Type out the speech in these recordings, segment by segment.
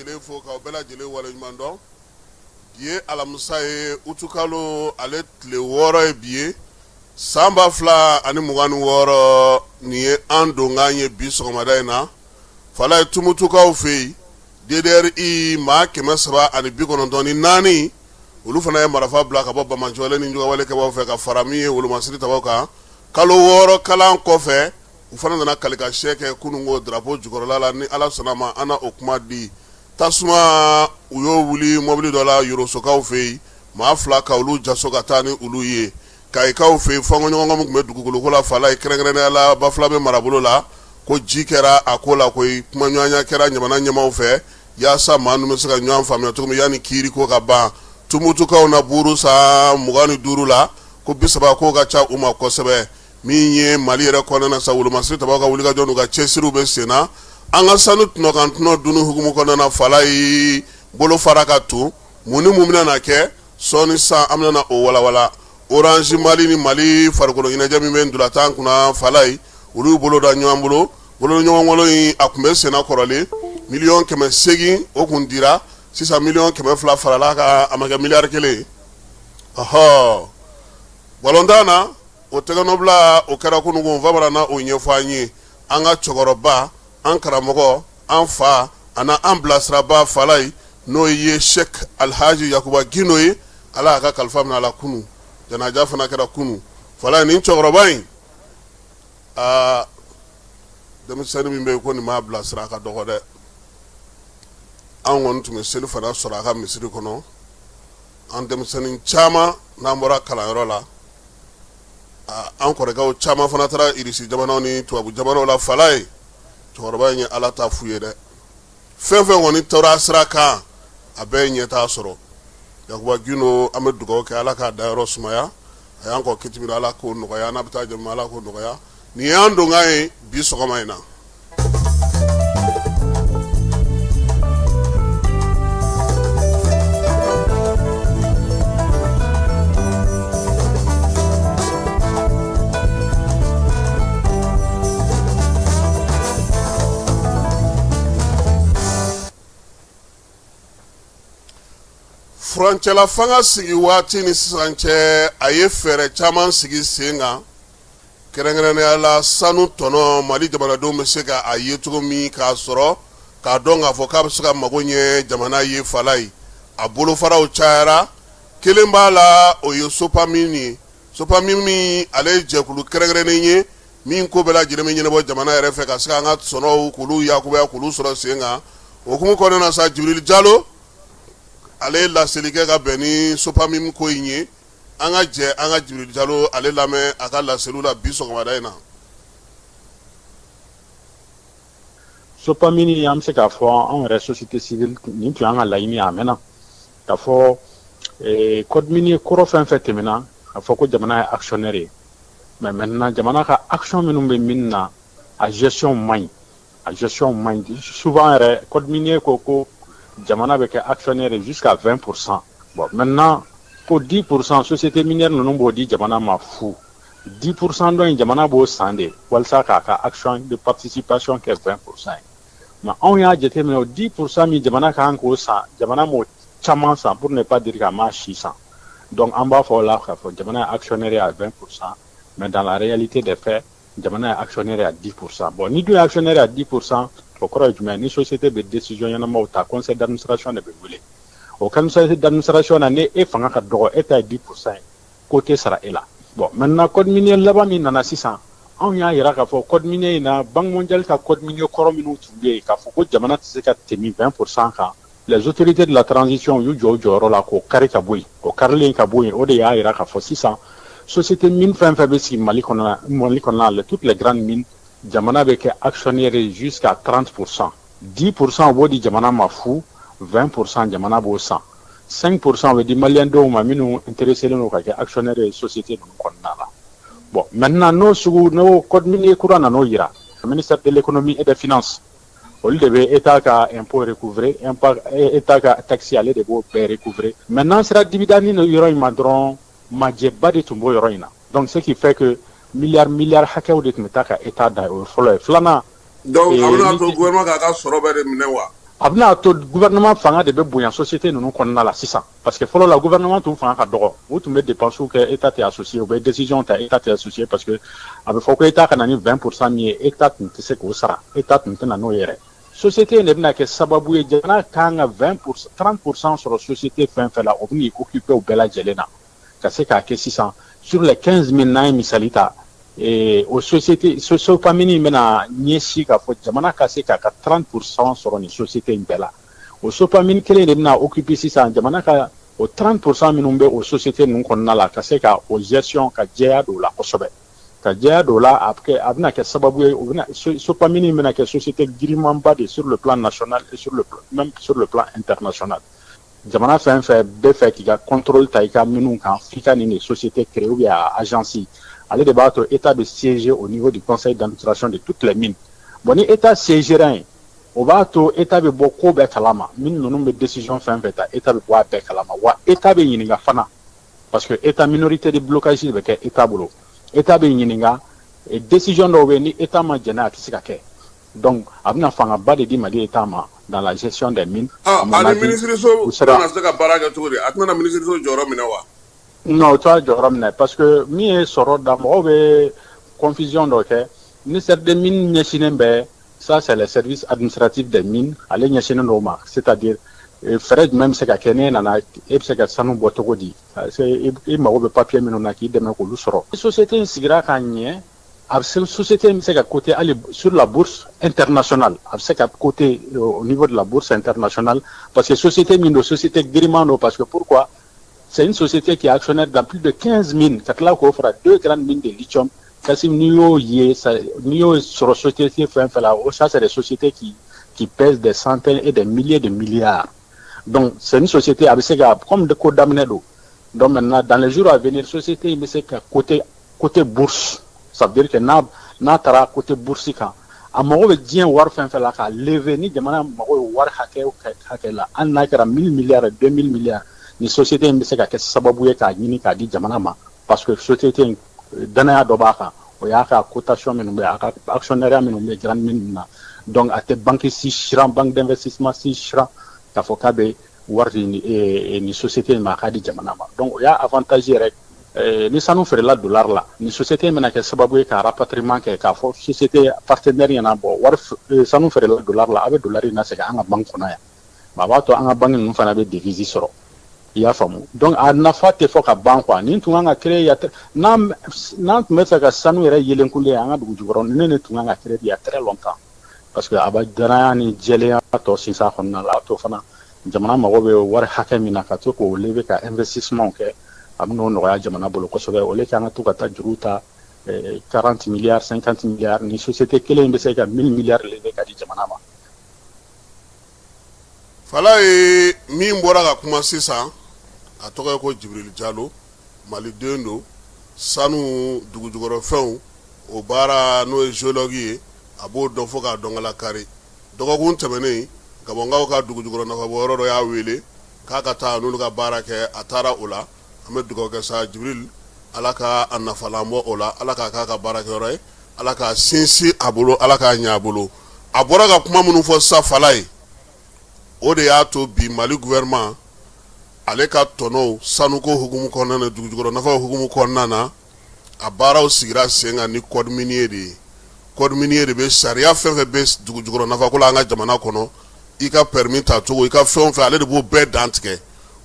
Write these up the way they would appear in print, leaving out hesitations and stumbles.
lajɛlen fo k'aw bɛɛ lajɛlen waleɲuman dɔn. Bi ye alamisa ye, utukalo ale tile 6 ye bi ye, san 2026. Nin ye an donkan ye bi sɔgɔmada in na Falaye. Tumutukaw fɛ yen, DDRI maa 394, olu fana ye marifa bila ka bɔ banbaanciwale ni juguyawale kɛbaaw fɛ ka fara min ye wolomasiri tabaw kan. Kalo 6 kalan kɔfɛ, u fana nana kalikasyɛ kɛ kununko drapeau jukɔrɔla la. Ni Ala sɔnna ma, an na o kuma di. Tasuma, u y'o wuli mɔbili dɔ la Yorosokaw fɛ yen, maa 2 ka olu jaso ka taa ni olu ye. Kayikaw fɛ yen, fɔnkɔɲɔgɔnkɔ min tun bɛ dugukoloko la Falaye, kɛrɛnkɛrɛnnenya la Bafulabe marabolo la, ko ji kɛra a ko la koyi. Kumaɲɔgɔnya kɛra jamana ɲɛmaaw fɛ yaasa maa ninnu bɛ se ka ɲɔgɔn faamuya cogo min yanni kiiri ko ka ban. Tumutukaw na buuru san 25 la, ko 30 k'o ka ca u ma kosɛbɛ. Min ye Mali yɛrɛ kɔnɔna na sa, wolomasiri tabaw ka wulikajɔ n'u ka cɛsiriw bɛ sen na an ka sanu tɔnɔkan tɔnɔ dunni hukumu kɔnɔna na Falaye. Bolo fara ka tun mun ni mun bɛna na kɛ sɔɔni san, an bɛna o walawala. Orange Mali ni Mali farikolo ɲɛnajɛ min bɛ ntolatan kunna Falaye, olu bolo da ɲɔgɔn bolo. Bolo ɲɔgɔnbolo in, a tun bɛ senna kɔrɔlen, miliyɔn 800 o kun dira. Sisan miliyɔn 200 farala kan, a ma kɛ miliyari 1. Ɔhɔ, balontan na, o tɛgɛnɔbila o kɛra kununko. Famara na o ɲɛfɔ an ye. An ka cɛkɔrɔba, an karamɔgɔ, an fa ani an bilasiraba Falaye, n'o ye Sɛki Alihaji Yakuba Gindo ye, Ala y'a ka kalifa minɛ a la kunun. Janaja fana kɛra kunun Falaye. Nin cɛkɔrɔba in, aa, denmisɛnnin min bɛ yen ko nin m'a bilasira, a ka dɔgɔ dɛ. An kɔni tun bɛ seli fana sɔrɔ a ka misiri kɔnɔ. An denmisɛnnin caman, n'an bɔra kalanyɔrɔ la, an kɔrɔkɛw caman fana taara Irisi jamanaw ni tubabu jamanaw la Falaye. Cɛkɔrɔba in ye Ala ta f'u ye dɛ. Fɛn fɛn kɔni tora sira kan, a bɛɛ ye ɲɛtaa sɔrɔ. Yakuba Gindo, an bɛ dugawu kɛ, Ala k'a dayɔrɔ sumaya. A y'an kɔ kiti min, Ala k'o nɔgɔya. N'a bɛ taa jama, Ala k'o nɔgɔya. Nin y'an donkan ye bi sɔgɔma in na. Furancɛla fanga sigi waati ni sisan cɛ, a ye fɛɛrɛ caman sigi sen kan, kɛrɛnkɛrɛnnenya la sanu tɔnɔ, Mali jamanadenw bɛ se ka a ye cogo min k'a sɔrɔ k'a dɔn k'a fɔ k'a bɛ se ka mago ɲɛ jamana ye Falaye. A bolofaraw cayara. Kelen b'a la, o ye Sopamine ye. Sopamine min, ale ye jɛkulu kɛrɛnkɛrɛnnen ye min ko bɛɛ lajɛlen bɛ ɲɛnabɔ jamana yɛrɛ fɛ ka se an ka sɔnɔw k'olu yakubaya, k'olu sɔrɔ sen kan. O hukumu kɔnɔna na sa, Jibirili Jalo, ale ye laseli kɛ ka bɛn ni Sopamine ko in ye. An ka jɛ an ka Jibirili Jalo ale lamɛn a ka laseliw la bi sɔgɔmada in na. Sopamine, an bɛ se k'a fɔ anw yɛrɛ société civile, nin tun y'an ka laɲini ye a mɛnna, k'a fɔ code minier kɔrɔ fɛn fɛn tɛmɛna, a fɔ ko jamana ye actionnaire ye. Mais maintenant, jamana ka action minnu bɛ mine na, a gestion man ɲi, a gestion man ɲi. Souvent yɛrɛ, code minier ko ko jamana bɛ kɛ actionnaire ye jusqu'à 20%. Bon, maintenant, ko 10%, société minière ninnu b'o di jamana ma fu. 10% dɔ in, jamana b'o san de walasa k'a ka action de participation kɛ 20% ye. Mais anw y'a jateminɛ, o 10% min jamana kan k'o san, jamana m'o caman san, pour ne pas dire k'a m'a si san. Donc an b'a fɔ o la k'a fɔ jamana ye actionnaire à 20%, mais dans la réalité des faits, jamana ye actionnaire à 10%. Bon, ni dun ye actionnaire à 10%, o kɔrɔ ye jumɛn? Ni société bɛ décision ɲɛnamaw ta, conseil d'administration de bɛ wele. O conseil d'administration na, ni e fanga ka dɔgɔ, e ta ye 10% ye, ko tɛ sara e la. Bon, maintenant, code minier laban min nana sisan, anw y'a yira k'a fɔ code minier in na, Banque mondiale ka code minier kɔrɔ minnu tun bɛ yen, k'a fɔ ko jamana tɛ se ka tɛmɛ 20% kan, les autorités de la transition y'u jɔ u jɔyɔrɔ la k'o kari ka bɔ yen. O karilen ka bɔ yen, o de y'a yira k'a fɔ sisan, société mine fɛn fɛn bɛ sigi Mali kɔnɔ, Mali kɔnɔna la, toutes les grandes mines, jamana bɛ kɛ actionnaire ye jusqu'à 30%. 10%, o b'o di jamana ma fu. 20%, jamana b'o san. 5%, o bɛ di maliyɛn dɔw ma minnu intéressé don ka kɛ actionnaire ye société ninnu kɔnɔna la. Bon, maintenant, n'o sugu n'o code minier kura nan'o yira, ministère de l'Économie et des Finances, olu de bɛ État ka impôt recouvrer, État ka taxe, ale de b'o bɛɛ recouvrer. Maintenant, sera dividende yɔrɔ in ma dɔrɔn, majɛba de tun b'o yɔrɔ in na. Donc ce qui fait que milliard milliard hakɛw de tun bɛ taa ka État da. O ye fɔlɔ ye. Filanan Donc a bɛna to gouvernement k'a ka sɔrɔ bɛɛ de minɛ wa? A bɛna to gouvernement fanga de bɛ bonya société ninnu kɔnɔna la sisan, parce que fɔlɔ la, gouvernement tun fanga ka dɔgɔ. U tun bɛ dépenses kɛ, État tɛ associé, u bɛ décision ta, État tɛ associé, parce que a bɛ fɔ ko État ka na ni 20% min ye, État tun tɛ se k'o sara, État tun tɛ na n'o yɛrɛ. Société in de bɛna kɛ sababu ye, jamana kan ka 20%, 30% sɔrɔ société fɛn fɛn la, o bɛn'i occuper o bɛɛ lajɛlen na ka se k'a kɛ sisan sur les 15 mines. N'an ye misali ta, o société Sopamine bɛna ɲɛsin k'a fɔ jamana ka se k'a ka 30% sɔrɔ nin société in bɛɛ la. O Sopamine kelen de bɛna occuper sisan jamana ka o 30% minnu bɛ o société ninnu kɔnɔna la, ka se ka o gestion ka jɛya don o la kosɛbɛ, ka jɛya don o la. A bɛ kɛ, a bɛna kɛ sababu ye, o bɛna, Sopamine bɛna kɛ société girimanba de sur le plan national et sur le même sur le plan international. Jamana fɛn fɛn bɛ fɛ k'i ka contrôle ta i ka minnu kan, f'i ka nin de société créer ou bien agence. Ale de b'a to État bɛ siéger au niveau du conseil d'administration de toutes les mines. Bon, ni État siégera yen, o b'a to État bɛ bɔ ko bɛɛ kalama. Mine ninnu bɛ décision fɛn fɛn ta, État bɛ bɔ a bɛɛ kalama. Wa État bɛ ɲininka fana, parce que État, minorité de blocage de bɛ kɛ État bolo. État bɛ ɲininka, décision dɔw bɛ yen, ni État ma jɛn n'a ye, a tɛ se ka kɛ. Donc a bɛna fangaba de di Mali État ma dans la gestion des mines. Ah, ani minisiriso bɛna se ka baara kɛ cogo di? A tɛna minisiriso jɔyɔrɔ minɛ wa? Non, o t'a jɔyɔrɔ minɛ, parce que min ye sɔrɔ da, mɔgɔw bɛ confusion dɔ kɛ. Ministère des Mines ɲɛsinnen bɛ, ça c'est le service administratif des mines, ale ɲɛsinnen don o ma, c'est-à-dire fɛɛrɛ jumɛn bɛ se ka kɛ, n'e nana, e bɛ se ka sanu bɔ cogo di, i mago bɛ papier minnu na, k'i dɛmɛ k'olu sɔrɔ. Société in sigira ka ɲɛ, a bɛ se, société in bɛ se ka coter hali sur la bourse internationale, a bɛ se ka coter au niveau de la bourse internationale, parce que société min don, société giriman don. Parce que pourquoi? C'est une société qui est actionnaire dans plus de 15 mines, ka tila k'o fara deux grandes mines de lithium. Kasi n'i y'o ye, n'i y'o sɔrɔ société fɛn fɛn la, ça c'est des sociétés qui pèsent des centaines et des milliers de milliards. Donc c'est une société a bɛ se ka, comme de ko daminɛ don. Donc maintenant, dans les jours à venir, société in bɛ se ka coter bourse. Ça veut dire que n'a taara coter bourse kan, a mago bɛ diɲɛ wari fɛn fɛn la k'a lever, ni jamana mago bɛ wari hakɛ o hakɛ la, hali n'a kɛra 1000 milliards, 2000 milliards, ni société in bɛ se ka kɛ sababu ye k'a ɲini k'a di jamana ma, parce que société in, danaya dɔ b'a kan, o y'a ka cotation minnu bɛ, a ka actionnariat minnu bɛ grande mine na. Donc a tɛ banque si siran, banque d'investissement si siran k'a fɔ k'a bɛ wari di nin société in ma, a k'a di jamana ma. Donc o y'a avantage yɛrɛ. Ni sanu feerela dollar la, ni société in bɛna kɛ sababu ye ka rapatriement kɛ, k'a fɔ société partenaire ɲɛna: bɔn, wari, sanu feerela dollar la, a bɛ dollar in lasegin an ka banque kɔnɔ yan. A b'a to an ka banque ninnu fana bɛ devise sɔrɔ, i y'a faamu. Donc a nafa tɛ fɔ ka ban quoi. Nin tun kan ka créer ya, n'an tun bɛ fɛ ka sanu yɛrɛ yelenkulen an ka dugu jukɔrɔ, ne tun kan ka créer il y a très longtemps, parce que a bɛ danaya ni jɛlenya tɔ sinsin a kɔnɔna la. A to fana, jamana mago bɛ wari hakɛ min na ka to k'o lever ka investissement kɛ, a bɛ n'o nɔgɔya jamana bolo kosɛbɛ, au lieu que an ka to ka taa juru ta 40 milliards, 50 milliards. Ni société kelen in bɛ se ka 1000 milliards lever ka di jamana ma. Fala ye min bɔra ka kuma sisan, a tɔgɔ ye ko Jibril Jalo, maliden don, sanu dugujukɔrɔfɛnw o baara, n'o ye géologue ye, a b'o dɔn fo k'a dɔn kala kari. Dɔgɔkun tɛmɛnen, Gabɔnkaw ka dugujukɔrɔ nafabɔyɔrɔ dɔ y'a wele k'a ka taa n'olu ka baara kɛ. A taara o la. An bɛ dugawu kɛ sa, Jibril, Ala ka a nafalan bɔ o la, Ala k'a k'a ka baarakɛyɔrɔ ye, Ala k'a sinsin a bolo, Ala k'a ɲɛ a bolo. A bɔra ka kuma minnu fɔ sisan, Fala ye, o de y'a to bi Mali gouvernement ale ka tɔnɔw sanuko hukumu kɔnɔna na, dugujukɔrɔ nafaw hukumu kɔnɔna na, a baaraw sigira sen kan ni code minier de ye. Code minier de bɛ sariya fɛn fɛn bɛ dugujukɔrɔ nafako la an ka jamana kɔnɔ, i ka permis ta cogo, i ka fɛn o fɛn, ale de b'o bɛɛ dantigɛ.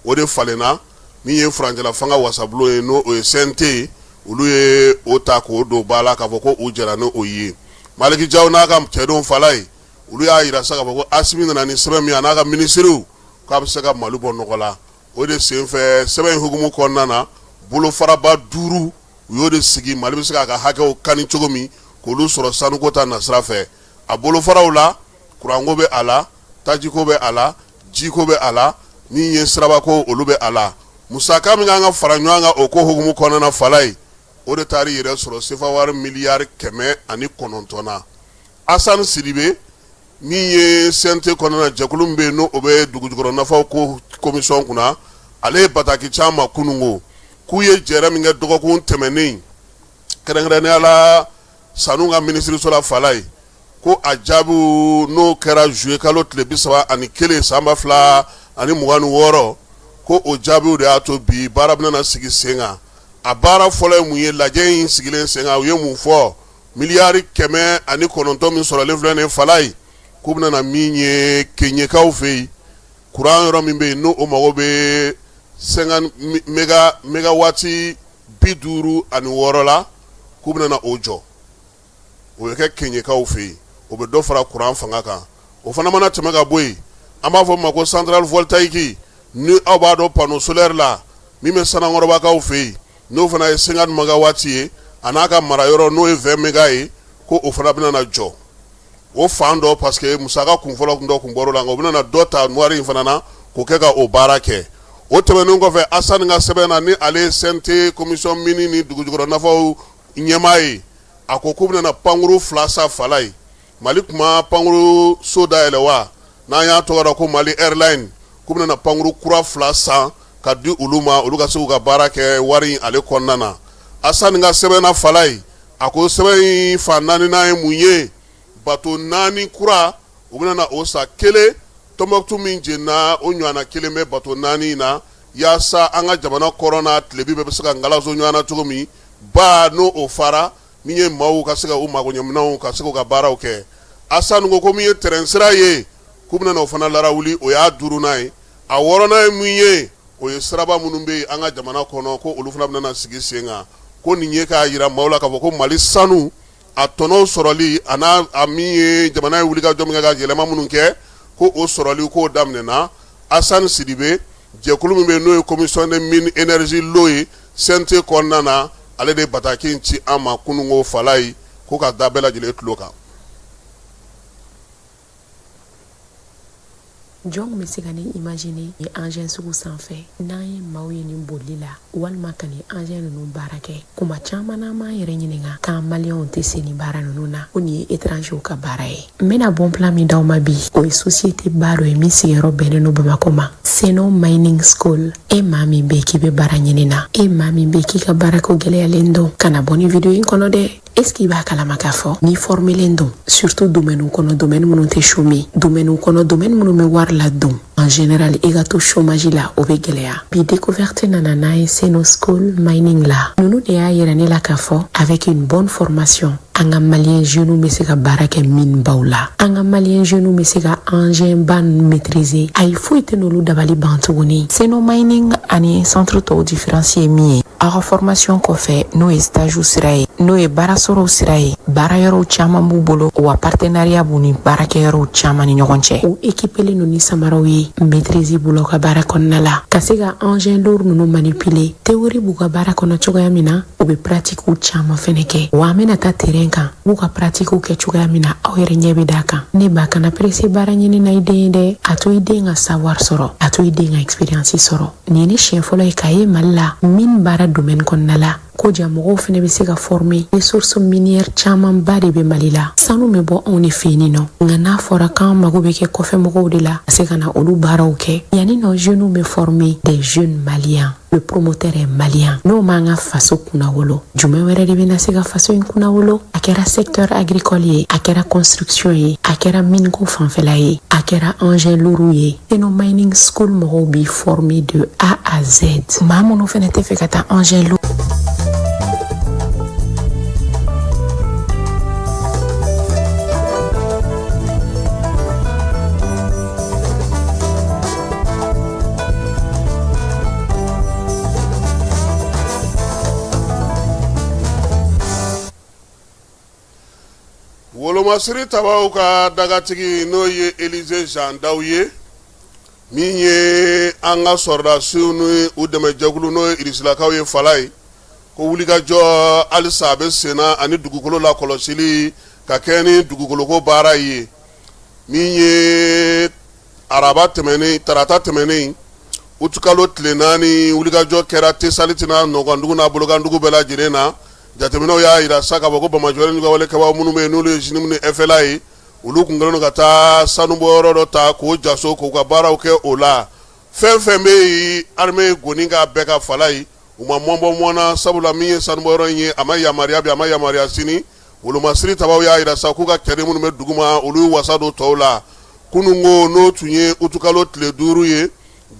O de falenna. Min ye furancɛla fanga wasabulon ye, n'o o ye CNT ye, olu ye o ta k'o don ba la k'a fɔ ko u jɛra ni o ye. Maliki Jaw n'a ka cɛdenw, Fala ye, olu y'a yira sa k'a fɔ ko Asimi nana ni sɛbɛn min ye, a n'a ka minisiriw, k'a bɛ se ka Mali bɔ nɔgɔ la. O de senfɛ, sɛbɛn in hukumu kɔnɔna na, bolofaraba duuru, u y'o de sigi, Mali bɛ se k'a ka hakɛw kani cogo min k'olu sɔrɔ sanuko ta nasira fɛ. A bolofaraw la, kuranko bɛ a la, tajiko bɛ a la, jiko bɛ a la, min ye sirabako, olu bɛ a la. Musaka min kan ka fara ɲɔgɔn kan o ko hukumu kɔnɔna na, Fala ye, o de taara yɛrɛ sɔrɔ sefa wari miliyari 109 na. Asan Sidibe, min ye CNT kɔnɔna jɛkulu min bɛ yen, n'o o bɛ dugujukɔrɔ nafaw ko commission kunna, ale ye bataki caman kununko k'u ye jɛrɛ min kɛ dɔgɔkun tɛmɛnen, kɛrɛnkɛrɛnnenya la sanu ka minisiriso la, Fala ye, Ko a jaabiw n'o kɛra juillet kalo tile 31 san 2026, ko o jaabiw de y'a to bi baara bɛna sigi sen kan. A baara fɔlɔ ye mun ye? Lajɛ in sigilen sen kan, u ye mun fɔ? Miliyari 109 min sɔrɔlen filɛ nin Falayi, k'u bɛna min ye Keɲekaw fɛ yen, kuran yɔrɔ min bɛ yen n'o o mago bɛ mégawati 56 la, k'u bɛna o jɔ. O bɛ kɛ Keɲekaw fɛ yen, o bɛ dɔ fara kuran fanga kan. O fana mana tɛmɛ ka bɔ yen, an b'a fɔ ma ko centrale voltaïque, ni aw b'a dɔn panneau solaire la min bɛ Sanankɔrɔbakaw fɛ yen, n'o fana ye 50 mégawati ye, a n'a ka mara yɔrɔ n'o ye 20 méga ye, ko o fana bɛna jɔ o fan dɔ, parce que musaka kun fɔlɔ dɔ kun bɔr'o la, nka u bɛna dɔ ta wari in fana na k'o kɛ ka o baara kɛ. O tɛmɛnen kɔfɛ, Asani ka sɛbɛn na, ni ale ye CNT commission mine ni dugujukɔrɔ nafaw ɲɛmaa ye, a ko k'u bɛna pankuru 2 san Falayi. Mali tun ma pankuru so dayɛlɛ wa, n'an y'a tɔgɔ da ko Mali Airline, k'u bɛna pankuru kura 2 san ka di olu ma, olu ka se k'u ka baara kɛ wari in ale kɔnɔna na. Asani ka sɛbɛn na Falayi, a ko sɛbɛn in fan naaninan ye mun ye? Bato 4 kura, u bɛna o san. Kelen Tɔnbɔkutu min jenina, o ɲɔgɔnna kelen bɛ bato 4 in na, yaasa an ka jamana kɔrɔn n'a tilebin bɛɛ bɛ se ka ngalaso ɲɔgɔn na cogo min ba n'o o fara min ye maaw ka se ka u magoɲɛminɛnw ka se k'u ka baaraw kɛ. Asani ko ko min ye tɛrɛn sira ye, k'u bɛna o fana larawuli, o y'a duurunan ye. A wɔɔrɔnan ye mun ye? O ye siraba minnu bɛ yen an ka jamana kɔnɔ, ko olu fana bɛna sigi sen kan. Ko nin ye k'a jira maaw la k'a fɔ ko Mali sanu a tɔnɔ sɔrɔli a n'a a min ye jamana ye wulikajɔ min kɛ ka yɛlɛma minnu kɛ, ko o sɔrɔli k'o daminɛna. Asani Sidibe, jɛkulu min bɛ yen n'o ye commission de mine énergie l'eau ye CNT kɔnɔna na, ale de ye bataki in ci an ma kununko Falayi, ko ka da bɛɛ lajɛlen tulo kan. Jɔn bɛ se ka nin imaginer ni engin sugu sanfɛ n'an ye maaw ye nin bolili la walima ka nin engin ninnu baara kɛ? Kuma caman n'an m'an yɛrɛ ɲininka k'an maliyɛnw tɛ se nin baara ninnu na, ko nin ye étrangerw ka baara ye. N bɛna bon plan min d'aw ma bi, o ye société ba dɔ ye min sigiyɔrɔ bɛnnen don Bamakɔ ma, Seno Mining School. E maa min bɛ k'i bɛ baara ɲini na, e maa min bɛ k'i ka baarako gɛlɛyalen don, kana bɔ nin video in kɔnɔ dɛ. Est ce que i b'a kalama k'a fɔ n'i formelen don, surtout domaine kɔnɔ, domaine minnu tɛ chômer, domaine kɔnɔ, domaine minnu bɛ wari ladon en général, i ka to chômage la, o bɛ gɛlɛya. Bi découverte nana n'a ye Seno School Mining la. Ninnu de y'a yira ne la k'a fɔ avec une bonne formation, an ka malien jeunes bɛ se ka baara kɛ mine baw la, an ka malien jeunes bɛ se ka engin ba ninnu maîtriser. Ayi, foyi tɛ n'olu dabali ban tuguni. Seno Mining ani centre tɔw différence ye min ye, aw ka formation kɔfɛ, n'o ye stage sira ye, n'o ye baara sɔrɔw sira ye, baara yɔrɔw caman b'u bolo, wa partenariat b'u ni baarakɛyɔrɔw caman ni ɲɔgɔn cɛ. U équipelen don ni samaraw ye, maîtrise b'u la u ka baara kɔnɔna la, ka se ka engin lourd ninnu manipuler. Théorie b'u ka baara kɔnɔ cogoya min na, u bɛ pratique caman fɛnɛ kɛ. Wa an bɛna taa terrain kan, u b'u ka pratique kɛ cogoya min na, aw yɛrɛ ɲɛ bɛ d'a kan. Ne ba, kana pressé baara ɲini na i den ye dɛ. A to i den ka savoir sɔrɔ, a to i den ka expérience sɔrɔ. Nin ye ne siɲɛ fɔlɔ ye k'a ye Mali la mine baara domaine kɔnɔna la, ko ja mɔgɔw fɛnɛ bɛ se ka former. Ressources minières camanba de bɛ Mali la, sanu bɛ bɔ anw de fɛ yen nɔ, nka n'a fɔra k'an mago bɛ kɛ kɔfɛ mɔgɔw de la ka se ka na olu baaraw kɛ, yanni nɔ jeunes bɛ former, des jeunes maliens, le promoteur est malien. N'o m'an ka faso kunnawolo, jumɛn wɛrɛ de bɛna se ka faso in kunnawolo? A kɛra secteur agricole ye, a kɛra construction ye, a kɛra miniko fanfɛla ye, a kɛra engin lourd ye, Seno Mining School mɔgɔw b'i former de A à Z. Maa minnu fɛnɛ tɛ fɛ ka taa engin lourd. Wolomasiri tabaw ka dagatigi, n'o ye Elize Jean Daw ye, min ye an ka sɔrɔdasiw ni u dɛmɛjɛkulu, n'o ye irisilakaw ye Falayi, ko wulikajɔ halisa a bɛ senna ani dugukolo lakɔlɔsili ka kɛ ni dugukoloko baara ye. Min ye araba tɛmɛnen, tarata tɛmɛnen, utikalo tile 4, wulikajɔ kɛra Tesaliti n'a nɔkandugu n'a bolokandugu bɛɛ lajɛlen na. Jateminɛw y'a jira sa k'a fɔ ko banbaanciwale n'u ka wale kɛbaaw minnu bɛ yen n'olu ye JNIM ni FLA ye, olu tun kɛlen don ka taa sanubɔyɔrɔ dɔ ta k'o jaso k'u ka baaraw kɛ o la. Fɛn fɛn bɛ yen, armée ye goni k'a bɛɛ kan Falayi, u ma mɔn bɔ mɔn na, sabula min ye sanubɔyɔrɔ in ye, a ma yamaruya bi, a ma yamaruya sini. Wolomasiri tabaw y'a jira sa k'u ka cɛden minnu bɛ duguma, olu y'u wasa don tɔw la. Kununko, n'o tun ye utukalo tile 5 ye,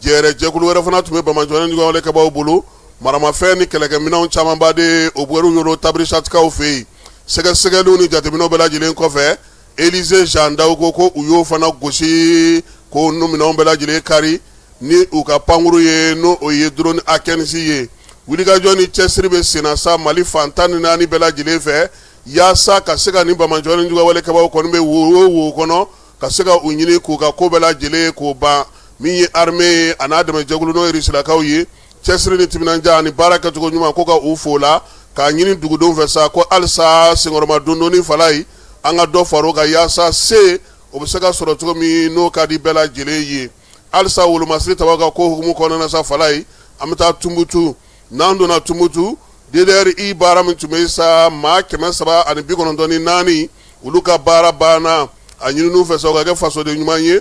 jɛrɛ jɛkulu wɛrɛ fana tun bɛ banbaanciwale juguyawalekɛbaw bolo. Maramafɛn ni kɛlɛkɛminɛnw camanba de o bɔr'u yɔrɔ Tabirisatikaw fɛ yen. Sɛgɛsɛgɛliw ni jateminɛw bɛɛ lajɛlen kɔfɛ, Elize Jean Daw ko u y'o fana gosi, k'o minɛnw bɛɛ lajɛlen kari ni u ka pankuru ye, n'o o ye drone A15 ye. Wulikajɔ ni cɛsiri bɛ senna sa Mali fan 14 bɛɛ lajɛlen fɛ, yaasa ka se ka nin banbaanciwale juguyawalekɛbaw kɔni bɛ wo o wo kɔnɔ, ka se ka u ɲini k'u ka ko bɛɛ lajɛlen k'o ban. Min ye armée ye, a n'a dɛmɛjɛkulu, n'o ye Rusilakaw ye, cɛsiri ni timinandiya ani baara kɛcogo ɲuman, ko ka u fo la, k'a ɲini dugudenw fɛ sa ko halisa senkɔrɔma dondonni fala ye, an ka dɔ far'o kan, yaasa se o bɛ se ka sɔrɔ cogo min n'o ka di bɛɛ lajɛlen ye. Halisa wolomasiri tabaw ka ko hukumu kɔnɔna sa fala ye, an bɛ taa Tumutu. N'an donna Tumutu, DDRI baara min tun bɛ sa, maa 394, olu ka baara banna. A ɲinin'u fɛ sa u ka kɛ fasoden ɲuman ye,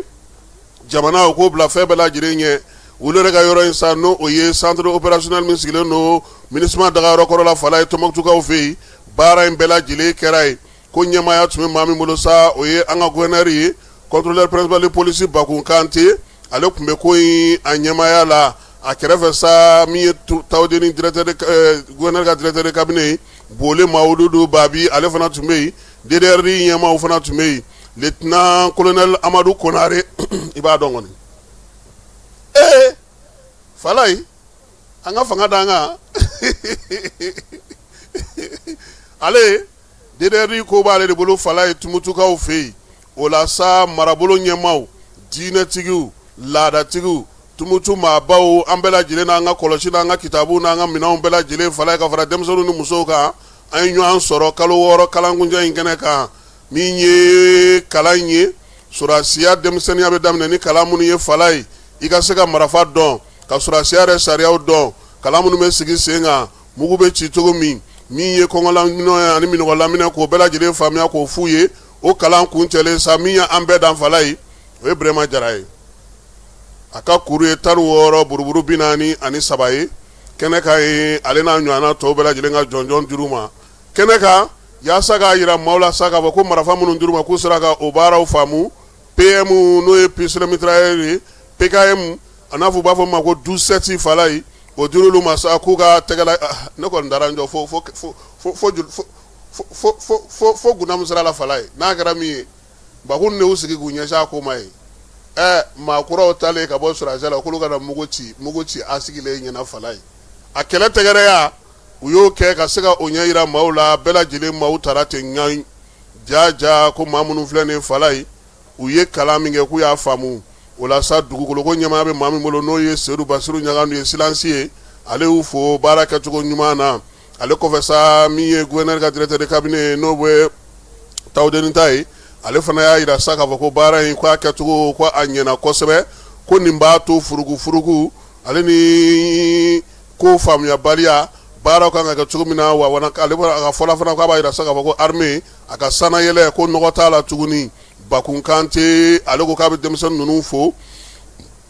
jamana o k'o bila fɛn bɛɛ lajɛlen ɲɛ. Olu yɛrɛ ka yɔrɔ in sa, n'o o ye centre opérationnel min sigilen don MINUSMA dagayɔrɔ kɔrɔ la fala ye, Tɔnbukutukaw fɛ yen, baara in bɛɛ lajɛlen kɛra yen. Ko ɲɛmaaya tun bɛ maa min bolo sa, o ye an ka gouverneur ye, contrôleur principal de police Bakun Kante. Ale tun bɛ ko in a ɲɛmaaya la. A kɛrɛfɛ sa, min ye Tawudeni directeur gouverneur ka directeur de cabinet ye, Bole Mawuludu Babi, ale fana tun bɛ yen. DDRI ɲɛmaaw fana tun bɛ yen. Lieutenant colonel Amadu Konare, i b'a dɔn kɔni. Ee Falayi, an ka fanga d'an kan. Ale DDRI ko b'ale de bolo Falayi, Tumutukaw fɛ yen. O la sa, marabolo ɲɛmaaw, diinɛtigiw, laadatigiw, Tumutu maabaw, an bɛɛ lajɛlen n'an ka kɔlɔsi n'an ka kitabuw n'an ka minɛnw bɛɛ lajɛlen Falayi, ka fara denmisɛnninw ni musow kan, an ye ɲɔgɔn sɔrɔ kalo 6 kalankuncɛ in kɛnɛ kan. Min ye kalan in ye, sɔrɔdasiya denmisɛnninya bɛ daminɛ ni kalan minnu ye Falayi, i ka se ka marifa dɔn, ka sɔrɔdasiya yɛrɛ sariyaw dɔn, kalan minnu bɛ sigi sen kan, mugu bɛ ci cogo min, min ye kɔngɔlaminɛ ye ani minnɔgɔlaminɛ, k'o bɛɛ lajɛlen faamuya k'o f'u ye. O kalan kuncɛlen sa, min ye an bɛɛ dan Falayi, o ye Burema Jara ye. A ka kuru ye 16 buruburu 43 ye. Kɛnɛ kan ye, ale n'a ɲɔgɔnna tɔw bɛɛ lajɛlen ka jɔnjɔn dir'u ma kɛnɛ kan, yaasa k'a jira maaw la sa k'a fɔ ko marifa minnu dir'u ma, k'u sera ka o baaraw faamu. PM, n'o ye pistolet mitrailleur ye, PKM, a n'a fɔ u b'a fɔ ma ko 12-7 Falayi, o dir'olu ma sa k'u ka tɛgɛla. Ne kɔni taara n jɔ fo fo fo fo fo fo fo fo Gundamu sira la Falayi. N'a kɛra min ye, Bakun de y'u sigi k'u ɲɛsin a ko ma ye. Ɛ maa kuraw talen ka bɔ sɔrɔdasiya la, k'olu ka na mugu ci, mugu ci a sigilen ɲɛna Falayi. A kɛlɛ tɛgɛrɛya, u y'o kɛ ka se ka o ɲɛ jira maaw la. Bɛɛ lajɛlen maaw taara ten ɲa ja ja ko maa minnu filɛ nin Falayi, u ye kalan min kɛ, k'u y'a faamu. O la sa, dugukoloko ɲɛmaaya bɛ maa min bolo, n'o ye Sedu Basiru Ɲagandu ye, silansi ye, ale y'u fo baara kɛcogo ɲuman na. Ale kɔfɛ sa, min ye gouverneur ka directeur de cabinet, n'o bɛ Tawudeni ta ye, ale fana y'a jira sa k'a fɔ ko baara in, k'a kɛcogo, ko a ɲɛna kosɛbɛ, ko nin b'a to furugufurugu ale ni ko faamuyabaliya, baaraw kan ka kɛ cogo min na. Wa ale a ka fɔla fana, k'a b'a jira sa k'a fɔ ko armée a ka sannayɛlɛ, ko nɔgɔ t'a la tuguni. Bakun Kante, ale ko k'a bɛ denmisɛnnin ninnu fo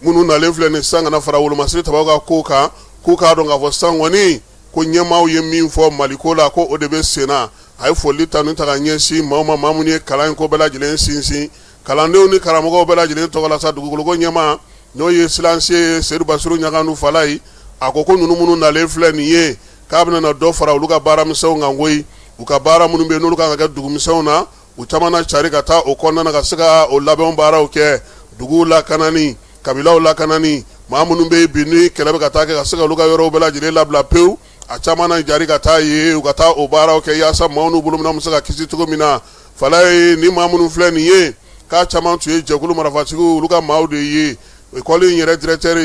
minnu nalen filɛ nin sisan ka na fara wolomasiri tabaw ka ko kan, k'u k'a dɔn k'a fɔ sisan kɔni ko ɲɛmaaw ye min fɔ Maliko la, ko o de bɛ sen na. A ye foli tanu ta ka ɲɛsin maaw ma, maa minnu ye kalan in ko bɛɛ lajɛlen sinsin, kalandenw ni karamɔgɔw bɛɛ lajɛlen tɔgɔ la sa. Dugukoloko ɲɛmaa, n'o ye silansi ye, Sedu Basiru Ɲagandu Falayi, a ko ko ninnu minnu nalen filɛ nin ye, k'a bɛna na dɔ fara olu ka baaramisɛnw kan koyi. U ka baara minnu bɛ yen, n'olu kan ka kɛ dugumisɛnw na, u caman na cari ka taa o kɔnɔna na ka se ka o labɛn baaraw kɛ, duguw lakanani, kabilaw lakanani, maa minnu bɛ yen bi ni kɛlɛ bɛ ka taa kɛ, ka se ka olu ka yɔrɔw bɛɛ lajɛlen labila pewu. A caman na jari ka taa yen, u ka taa o baaraw kɛ, yaasa maaw n'u bolominɛnw bɛ se ka kisi cogo min na. Falayi, ni maa minnu filɛ nin ye, k'a caman tun ye jɛkulu marifatigiw, olu ka maaw de ye. Ekɔli in yɛrɛ directeur,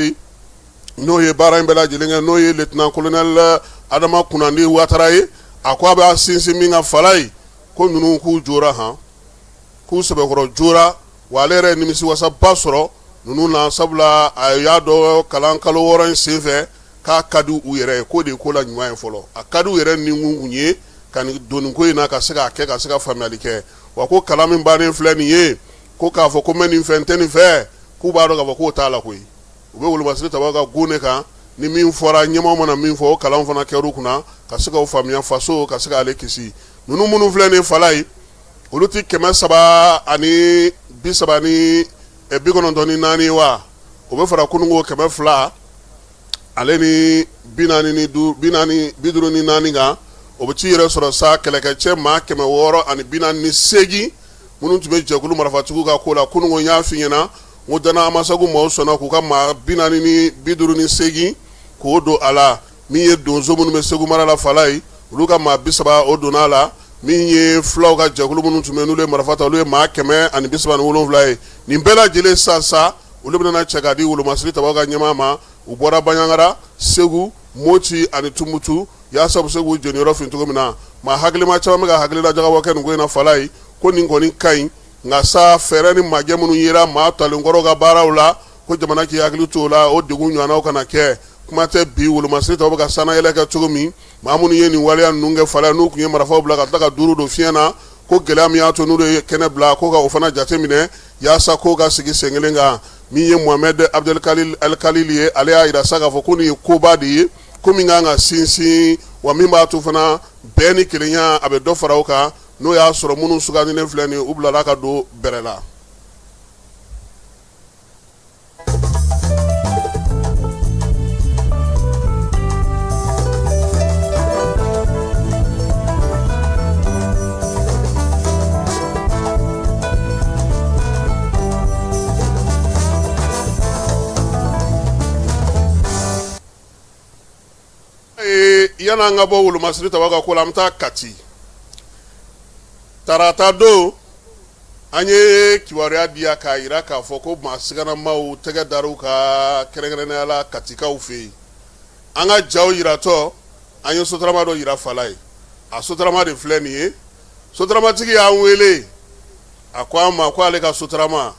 n'o ye baara in bɛɛ lajɛlen kɛ, n'o ye lieutenant colonel Adama Kunnandi Watara ye, a ko a b'a sinsin min kan Falayi, ko ninnu k'u jora han, k'u sɛbɛkɔrɔ jora. Wa ale yɛrɛ ye nimisiwasaba sɔrɔ ninnu na, sabula a y'a dɔn kalan kalo 6 in senfɛ k'a ka di u yɛrɛ ye, k'o de ye ko la ɲuman ye fɔlɔ. A ka di u yɛrɛ ni kun ye ka nin doni ko in na, ka se k'a kɛ, ka se ka faamuyali kɛ. Wa ko kalan min bannen filɛ nin ye, ko k'a fɔ ko n bɛ nin fɛ, n tɛ nin fɛ, k'u b'a dɔn k'a fɔ k'o t'a la koyi. U bɛ wolomasiri tabaw ka go ne kan, ni min fɔra ɲɛmaaw mana min fɔ, o kalan fana kɛr'u kunna ka se k'o faamuya, faso ka se k'ale kisi. Ninnu minnu filɛ nin Falayi, olu tɛ 330 ni 94 ye wa? O bɛ fara kununko 200 ale ni 45 54 kan, o bɛ t'i yɛrɛ sɔrɔ sa kɛlɛkɛcɛ maa 648 minnu tun bɛ jɛkulu marifatigiw ka ko la. Kununko n y'a f'i ɲɛna n ko Dana Amasagu maaw sɔnna k'u ka maa 458 k'o don a la. Min ye donso minnu bɛ Segu mara la Falayi, olu ka maa 30 o donna a la. Min ye fulaw ka jɛkulu minnu tun bɛ n'olu ye marifa ta, olu ye maa 137 ye. Nin bɛɛ lajɛlen sa sa olu bɛna cɛ ka di wolomasiri tabaw ka ɲɛmaa ma. U bɔra Banjagara, Segu, Moti ani Tumutu yaasa u bɛ se k'u jeniyɔrɔ fin cogo min na. Maa hakilima caman bɛ ka hakilila jagabɔ kɛ nin ko in na Falayi, ko nin kɔni ka ɲi, nka sa fɛɛrɛ ni majɛ minnu yera maa talen kɔrɔw ka baaraw la, ko jamana k'i hakili to o la, o degun ɲɔgɔnnaw kana kɛ. Kuma tɛ bi wolomasiri tabaw bɛ ka sannayɛlɛ kɛ cogo min, maa minnu ye nin waleya ninnu kɛ Falayi, n'u tun ye marifaw bila ka tila ka duuru don fiɲɛ na, ko gɛlɛya min y'a to n'olu ye kɛnɛ bila, ko ka o fana jate minɛ yaasa ko ka sigi sen kelen kan. Min ye Mohamed Abdelkalil Alkalil ye, ale y'a jira sa k'a fɔ ko nin ye koba de ye, ko min kan ka sinsin, wa min b'a to fana bɛn ni kelenya a bɛ dɔ fara o kan, n'o y'a sɔrɔ minnu sugandilen filɛ nin u bilala ka don bɛrɛ la. Yan'an ka bɔ wolomasiri tabaw ka ko la, an bɛ taa Kati. Tarata don an ye kibaruya di yan k'a jira k'a fɔ ko maa siganamaw tɛgɛ dar'u kan, kɛrɛnkɛrɛnnenya la Katikaw fɛ yen. An ka jaw yiratɔ, an ye sotarama dɔ yira Falaye. A sotarama de filɛ nin ye. Sotaramatigi y'an wele, a ko an ma ko ale ka sotarama,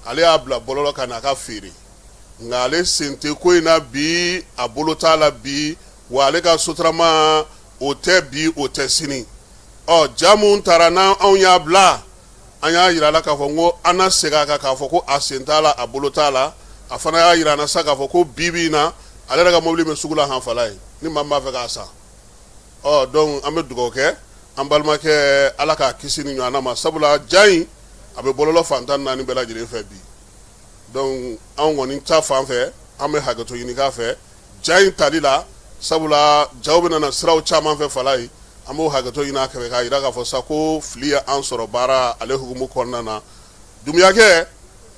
ale y'a bila bɔlɔlɔ kan n'a ka feere, nka ale sen tɛ ko in na bi, a bolo t'a la bi, wa ale ka sotarama o tɛ bi, o tɛ sini. Ɔ ja mun taara n'an anw y'a bila, an y'a jira a la k'a fɔ ko an na segin a kan k'a fɔ ko a sen t'a la, a bolo t'a la. A fana y'a jira an na sa k'a fɔ ko bi bi in na, ale yɛrɛ ka mobili bɛ sugu la han Falaye, ni maa min b'a fɛ k'a san. Ɔ donc an bɛ dugawu kɛ an balimakɛ, Ala k'a kisi nin ɲɔgɔnna ma, sabula ja in a bɛ bɔlɔlɔ fan 14 bɛɛ lajɛlen fɛ bi. Donc anw kɔni ta fan fɛ, an bɛ hakɛto ɲini k'a fɛ ja in tali la, sabula jaw bɛ na siraw caman fɛ Falaye. An b'o hakɛto ɲini a fɛ k'a jira k'a fɔ sa ko fili ye an sɔrɔ baara ale hukumu kɔnɔna na. Dumbuyakɛ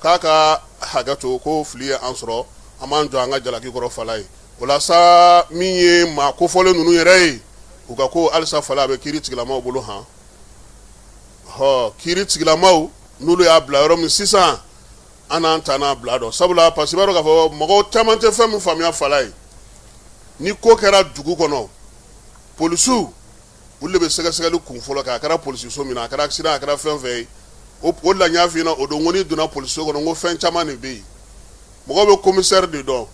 k'a ka hakɛ to, ko fili ye an sɔrɔ, an b'an jɔ an ka jalaki kɔrɔ Falaye. O la sa, min ye maa kofɔlen ninnu yɛrɛ ye, u ka ko halisa Falaye, a bɛ kiiri tigilamaw bolo han. Ɔ kiiri tigilamaw n'olu y'a bila yɔrɔ min sisan, an n'an ta n'a bila dɔn, sabula parce que i b'a dɔn k'a fɔ mɔgɔw caman tɛ fɛn min faamuya Falaye. Ni ko kɛra dugu kɔnɔ, polisiw olu de bɛ sɛgɛsɛgɛli kun fɔlɔ kɛ. A kɛra polisiso min na, a kɛra accident, a kɛra fɛn fɛn ye, o la n y'a f'i ɲɛna o don ko n'i donna polisiso kɔnɔ, n ko fɛn caman de bɛ yen. Mɔgɔw bɛ commissaire de dɔn,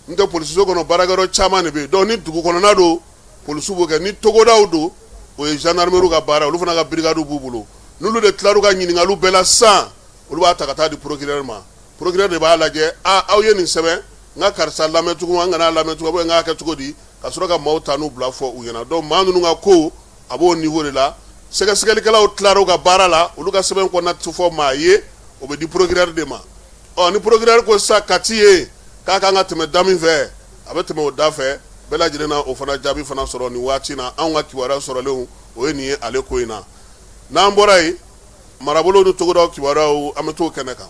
n tɛ polisiso kɔnɔ baarakɛyɔrɔ caman de bɛ yen. Donc ni dugu kɔnɔna don, polisiw b'o kɛ. Ni togodaw don, o ye gendarmerie ka baara, olu fana ka brigade b'u bolo. N'olu de tilar'u ka ɲininkaliw bɛɛ la sisan, olu b'a ta ka taa di procureur ma. Procureur de b'a lajɛ, a aw ye nin sɛbɛn, n ka karisa lamɛn tugun, an kana lamɛn tugun, n k'a kɛ cogo di, ka sɔrɔ ka maaw ta n'u bila fɔ u ɲɛna. Donc maa ninnu ka ko a b'o niveau de la. Sɛgɛsɛgɛlikɛlaw tilar'u ka baara la, olu ka sɛbɛn kɔnɔna tɛ fɔ maa ye, o bɛ di procureur de ma. Ɔ ni procureur ko sisan Kati ye k'a kan ka tɛmɛ da min fɛ, a bɛ tɛmɛ o da fɛ. Bɛɛ lajɛlen na o fana jaabi fana sɔrɔ nin waati na. Anw ka kibaruya sɔrɔlenw, o ye nin ye ale ko in na. N'an bɔra yen, marabolo ni togodaw kibaruyaw, an bɛ t'o kɛnɛ kan.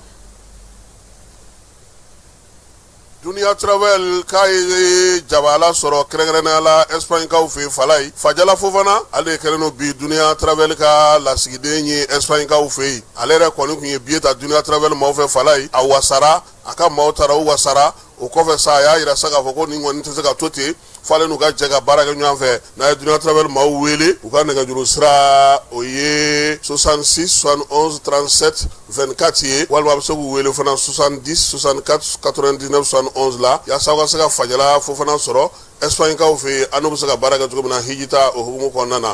Dunia Travel k'a ye jabala sɔrɔ kɛrɛnkɛrɛnnenya la Espagnekaw fɛ yen Falaye. Fajala Fofana, ale de kɛlen don bi Dunia Travel ka lasigiden ye Espagnekaw fɛ yen. Ale yɛrɛ kɔni tun ye billet ta Dunia Travel maaw fɛ Falaye, a wasara, a ka maaw taara, u wasara. O kɔfɛ sa, a y'a jira sa k'a fɔ ko nin kɔni tɛ se ka to ten, f'ale n'u ka jɛ ka baara kɛ ɲɔgɔn fɛ. N'a ye Dunia Travel maaw wele, u ka nɛgɛjuru sira o ye 66 71 37 24 ye, walima a bɛ se k'u wele fana 70 64 99 71 la, yaasa aw ka se ka Fajala Fofana sɔrɔ Espagnekaw fɛ yen, an n'u bɛ se ka baara kɛ cogo min na hijita o hukumu kɔnɔna na.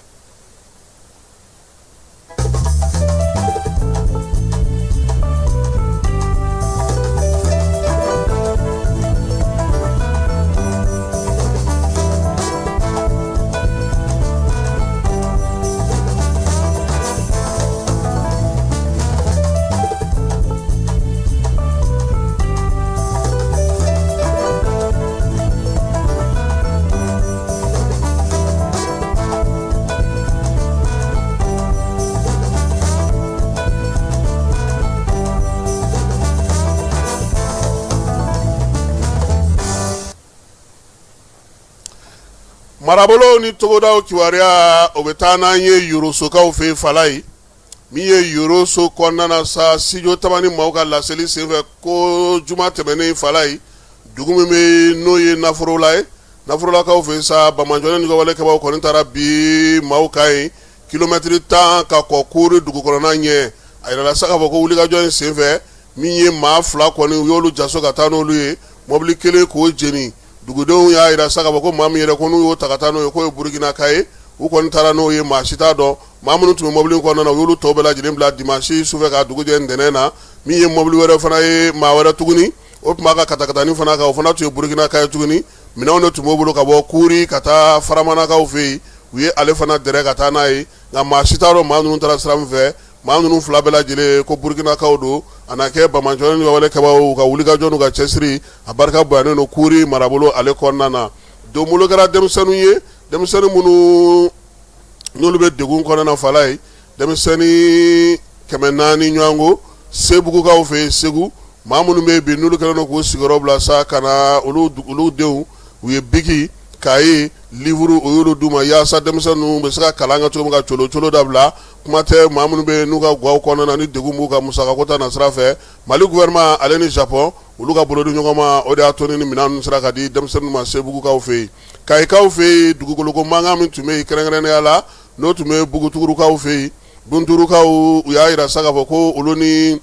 Marabolo ni togodaw kibaruya, o bɛ taa n'an ye Yorosokaw fɛ Falayi. Min ye Yoroso kɔnɔna na sa, Studio Tamani maaw ka laseli senfɛ ko juma tɛmɛnen Falayi, dugu min bɛ n'o ye Naforola ye, Naforolakaw fɛ sa, banbaanciwale ni walekɛbaw kɔni taara bin maaw kan yen kilomɛtiri 10 ka kɔn Kori dugu kɔnɔna ɲɛ. A yirala sa k'a fɔ ko wulikajɔ in senfɛ, min ye maa 2 kɔni, u y'olu jaso ka taa n'olu ye, mɔbili kelen k'o jeni. Dugudenw y'a jira sa k'a fɔ ko maa min yɛrɛ ko n'u y'o ta ka taa n'o ye, k'o ye Burukinaka ye. U kɔni taara n'o ye, maa si t'a dɔn. Maa minnu tun bɛ mɔbili kɔnɔna na, u y'olu tɔw bɛɛ lajɛlen bila dimanche sufɛ k'a dugu jɛ ntɛnɛn na. Min ye mɔbili wɛrɛ fana ye, maa wɛrɛ tuguni, o tun b'a ka katakatani fana kan, o fana tun ye Burukinaka ye tuguni. Minɛnw de tun b'o bolo ka bɔ Kuri ka taa Faramanakaw fɛ yen. U ye ale fana dɛrɛ ka taa n'a ye, nka maa si t'a dɔn maa ninnu taara sira min fɛ. Maa ninnu 2 bɛɛ lajɛlen ko Burukinakaw don. A na kɛ banbaanciwale ni walekɛbaw ka wulikajɔ n'u ka cɛsiri, a barika bonyanen don Kuri marabolo ale kɔnɔna na. Donbolo kɛra denmisɛnninw ye, denmisɛnnin minnu n'olu bɛ degun kɔnɔna na Falayi, denmisɛnnin 400 ɲɔgɔnko Sebugukaw fɛ yen Segu. Maa minnu bɛ yen bi n'olu kɛlen don k'u sigiyɔrɔ bila sa ka na olu denw, u ye biki, kaye, livre, o y'olu d'u ma yaasa denmisɛnnin ninnu bɛ se ka kalan kɛ cogo min, ka colo colo dabila. Kuma tɛ maa minnu bɛ yen n'u ka gaw kɔnɔna na ni degun b'u kan musakako ta nasira fɛ. Mali gouvernement ale ni Japon, olu ka bolodi ɲɔgɔn ma, o de y'a to ni minɛn ninnu sera ka di denmisɛnninw ma Sebugukaw fɛ yen. Kayikaw fɛ yen, dugukoloko mankan min tun bɛ yen kɛrɛnkɛrɛnnenya la, n'o tun bɛ Bugutugurukaw fɛ yen, Bunturukaw, u y'a jira sa k'a fɔ ko olu ni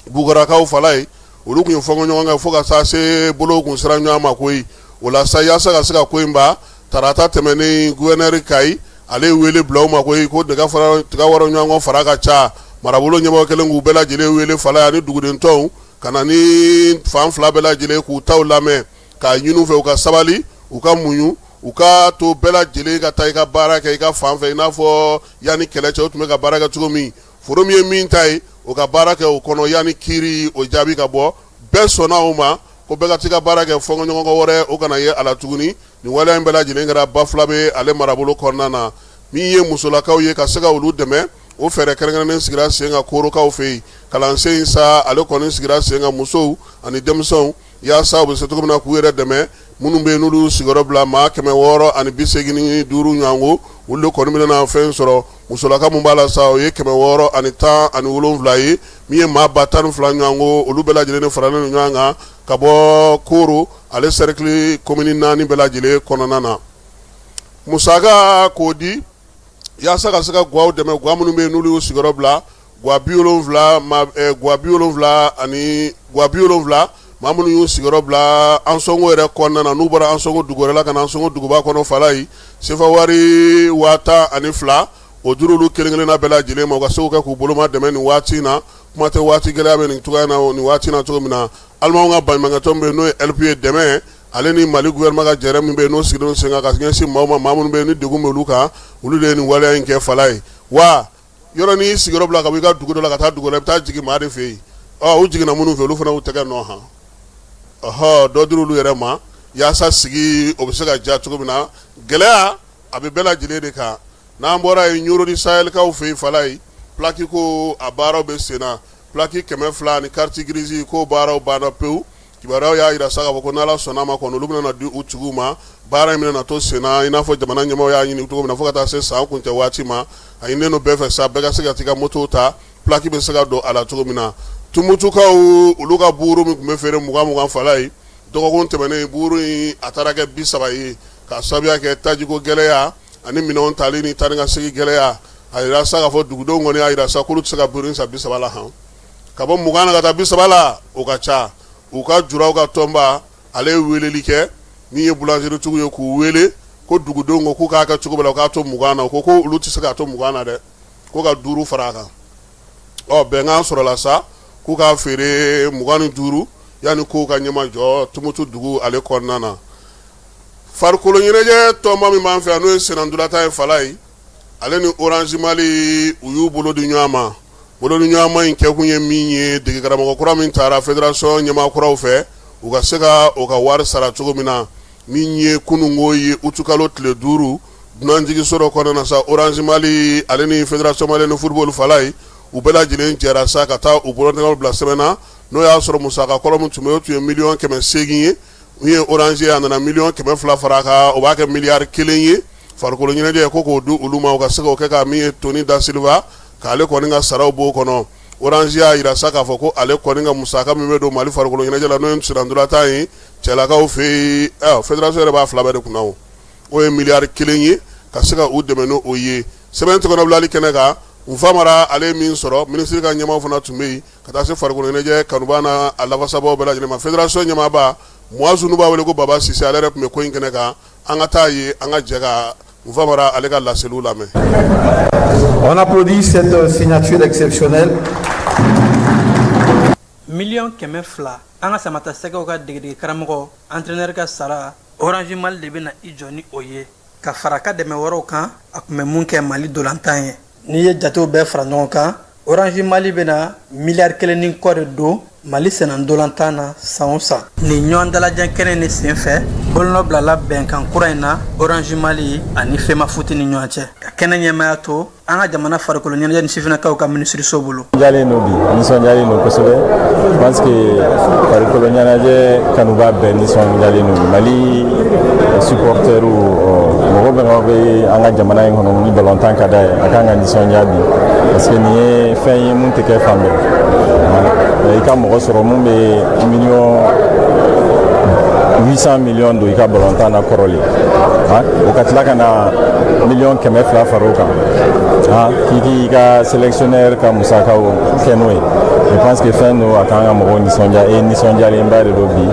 Bugarakaw Falayi, olu tun ye fɔnkɔ ɲɔgɔn kɛ fo ka taa se bolo kun sera ɲɔgɔn ma koyi. O la sa, yaasa ka se ka ko in ban, tarata tɛmɛnen, gouverneur Kayi, ale ye wele bila u ma koyi, ko tiga wɔrɔ ɲɔgɔn fara ka ca. Marabolo ɲɛmɔgɔ kɛlen k'u bɛɛ lajɛlen wele Falayi ani duguden tɔw ka na ni fan 2 bɛɛ lajɛlen k'u taw lamɛn, k'a ɲini u fɛ u ka sabali, u ka muɲu, u ka to bɛɛ lajɛlen ka taa i ka baara kɛ i ka fan fɛ, i n'a fɔ yanni kɛlɛ cɛ u tun bɛ ka baara kɛ cogo min. Foro min ye min ta ye, o ka baara kɛ o kɔnɔ yanni kiiri o jaabi ka bɔ. Bɛɛ sɔnna o ma ko bɛɛ ka t'i ka baara kɛ, fɔnkɔɲɔgɔnkɔ wɛrɛ o kana ye a la tuguni. Nin waleya in bɛɛ lajɛlen kɛra Bafulabe ale marabolo kɔnɔna na. Min ye musolakaw ye, ka se ka olu dɛmɛ, o fɛɛrɛ kɛrɛnkɛrɛnnen sigira sen kan Korokaw fɛ yen. Kalansen in sa, ale kɔni sigira sen kan musow ani denmisɛnw, yaasa u bɛ se cogo min na k'u yɛrɛ dɛmɛ. Minnu bɛ yen n'olu sigiyɔrɔ bila, maa 685 ɲɔgɔnko, olu de kɔni bɛna fɛn sɔrɔ. Musolaka min b'a la sa, o ye 617 ye. Min ye maa 12,000 ɲɔgɔnko, olu bɛɛ lajɛlen de faralen ɲɔgɔn kan ka bɔ Koro ale cercle commune 4 bɛɛ lajɛlen kɔnɔna na. Musaka k'o di yaasa ka se ka gwaw dɛmɛ, gwa minnu bɛ yen n'olu y'u sigiyɔrɔ bila, gwa 70, gwa 70 ani gwa 70, maa minnu y'u sigiyɔrɔ bila Ansɔngo yɛrɛ kɔnɔna na, n'u bɔra Ansɔngo dugu wɛrɛ la ka na Ansɔngo duguba kɔnɔ Falayi, sefa wari 12,000, o dir'olu kelen kelenna bɛɛ lajɛlen ma, u ka se k'o kɛ k'u boloma dɛmɛ nin waati in na. Kuma tɛ waati gɛlɛya bɛ nin cogoya na nin waati in na cogo min na. Alimanw ka baɲumankɛtɔn min bɛ yen n'o ye HELP ye, dɛmɛ ale ni Mali gouvernement ka jɛrɛ min bɛ yen n'o sigilen don sen kan ka ɲɛsin maaw ma, maa minnu bɛ yen ni degun bɛ olu kan, olu de ye nin waleya in kɛ Falayi. Wa yɔrɔ n'i sigiyɔrɔ bila ka bɔ i ka dugu dɔ la ka taa dugu wɛrɛ, i bɛ taa jigin maa de fɛ yen. Ɔ, u jiginna minnu fɛ, olu fana y'u tɛgɛ nɔ han, ɔhɔ, dɔ dir'olu yɛrɛ ma yaasa sigi o bɛ se ka diya cogo min na. Gɛlɛya a bɛ bɛɛ lajɛlen de kan. N'an bɔra yen, Ɲoro du Sahelkaw fɛ yen Falayi, plaque ko a baaraw bɛ sen na. Plaque 200 ani carte grise ko baaraw banna pewu. Kibaruyaw y'a jira sa k'a fɔ ko n'Ala sɔnna a ma kɔni, olu bɛna na di u tigiw ma. Baara in bɛna na to sen na i n'a fɔ jamana ɲɛmaaw y'a ɲini cogo min na, fo ka taa se san kuncɛ waati ma. A ɲininen don bɛɛ fɛ sa, bɛɛ ka se ka t'i ka moto ta, plaque bɛ se ka don a la cogo min na. Tumutukaw, olu ka buuru min tun bɛ feere 20 20 Falayi, dɔgɔkun tɛmɛnen, buuru in a taara kɛ 30 ye k'a sababuya kɛ tajiko gɛlɛya ani minɛnw tali ni taa ni ka segin gɛlɛya. A jira sa k'a fɔ dugudenw kɔni y'a jira sa k'olu tɛ se ka buuru in san 30 la han. Ka bɔ 20 na ka taa 30 la, o ka ca. U ka juraw ka tɔnba, ale ye weleli kɛ min ye boulangeritigiw ye, k'u wele ko dugudenw ko k'u k'a kɛ cogo bɛɛ la u k'a to 20 na. U ko ko olu tɛ se k'a to 20 na dɛ, ko ka 5 fara a kan. Ɔ, bɛnkan sɔrɔla sa k'u k'a feere 25 yanni kow ka ɲɛmajɔ Tumutu dugu ale kɔnɔna na. Farikolo ɲɛnajɛ tɔnba min b'an fɛ yan, n'o ye sennantolatan ye Falayi, ale ni Orange Mali, u y'u bolo di ɲɔgɔn ma. Bolo di ɲɔgɔn ma in kɛkun ye min ye, dege karamɔgɔ kura min taara fédération ɲɛmaa kuraw fɛ, u ka se ka o ka wari sara cogo min na. Min ye kununko ye, utukalo tile 5, dunanjiginso dɔ kɔnɔna na sa, Orange Mali ale ni fédération malienne de football Falayi, u bɛɛ lajɛlen jɛra sa ka taa u bolonɔ bila sɛbɛn na. N'o y'a sɔrɔ musaka kɔrɔ min tun bɛ yen, o tun ye 800,000 ye. Min ye Orange ye, a nana miliyɔn 200 fara a kan, o b'a kɛ miliyari 1 ye. Farikolo ɲɛnajɛ ko k'o di olu ma, u ka se k'o kɛ ka min ye Toni da Silva, k'ale kɔni ka saraw b'o kɔnɔ. Orange y'a jira sa k'a fɔ ko ale kɔni ka musaka min bɛ don Mali farikolo ɲɛnajɛ la, n'o ye sennantolatan ye cɛlakaw fɛ yen, fédération yɛrɛ b'a fila bɛɛ de kunna, o ye miliyari 1 ye ka se ka u dɛmɛ n'o ye. Sɛbɛn tɛgɛnɔbilali kɛnɛ kan, Nfa Mara ale ye min sɔrɔ, minisiri ka ɲɛmaaw fana tun bɛ yen, ka taa se farikolo ɲɛnajɛ kanuba n'a lafasabaaw bɛɛ lajɛlen ma. Fédération ɲɛmaaba Muazu, n'u b'a wele ko Baba Sise, ale yɛrɛ tun bɛ ko in kɛnɛ kan. An ka taa yen, an ka jɛ ka Nfa Mara ale ka laseliw lamɛn. On applaudit cette signature exceptionnelle. Miliyɔn 200, an ka samatasɛgɛw ka degedege karamɔgɔ, entraîneur ka sara, Orange Mali de bɛna i jɔ ni o ye, ka fara ka dɛmɛ wɛrɛw kan a tun bɛ mun kɛ Mali dolantan ye. N'i ye jatew bɛɛ fara ɲɔgɔn kan, Orange Mali bɛna miliyari 1 ni kɔ de don Mali senna dolantan na san o san. Nin ɲɔgɔn dalajɛ kɛnɛ ni senfɛ, bolonɔ bilala bɛnkan kura in na Orange Mali ani Femafoot ni ɲɔgɔn cɛ, ka kɛnɛ ɲɛmaaya to an ka jamana farikolo ɲɛnajɛ ni sifinnakaw ka minisiriso bolo. Nisɔndiyalen don bi, nisɔndiyalen don kosɛbɛ. Je pense que farikolo ɲɛnajɛ kanuba bɛɛ nisɔndiyalen don bi. Mali supporters, mɔgɔ bɛɛ bɛ an ka jamana in kɔnɔ ni balontan ka d'a ye, a kan ka nisɔndiya bi, parce que nin ye fɛn ye mun tɛ kɛ fan bɛɛ. I ka mɔgɔ sɔrɔ mun bɛ 800 millions don i ka balontan na kɔrɔlen, o ka tila ka na miliyɔn 200 fara o kan, k'i k'i ka sélectionneur ka musakaw kɛ n'o ye, je pense que fɛn don a kan ka mɔgɔw nisɔndiya, et nisɔndiyalenba de don bi,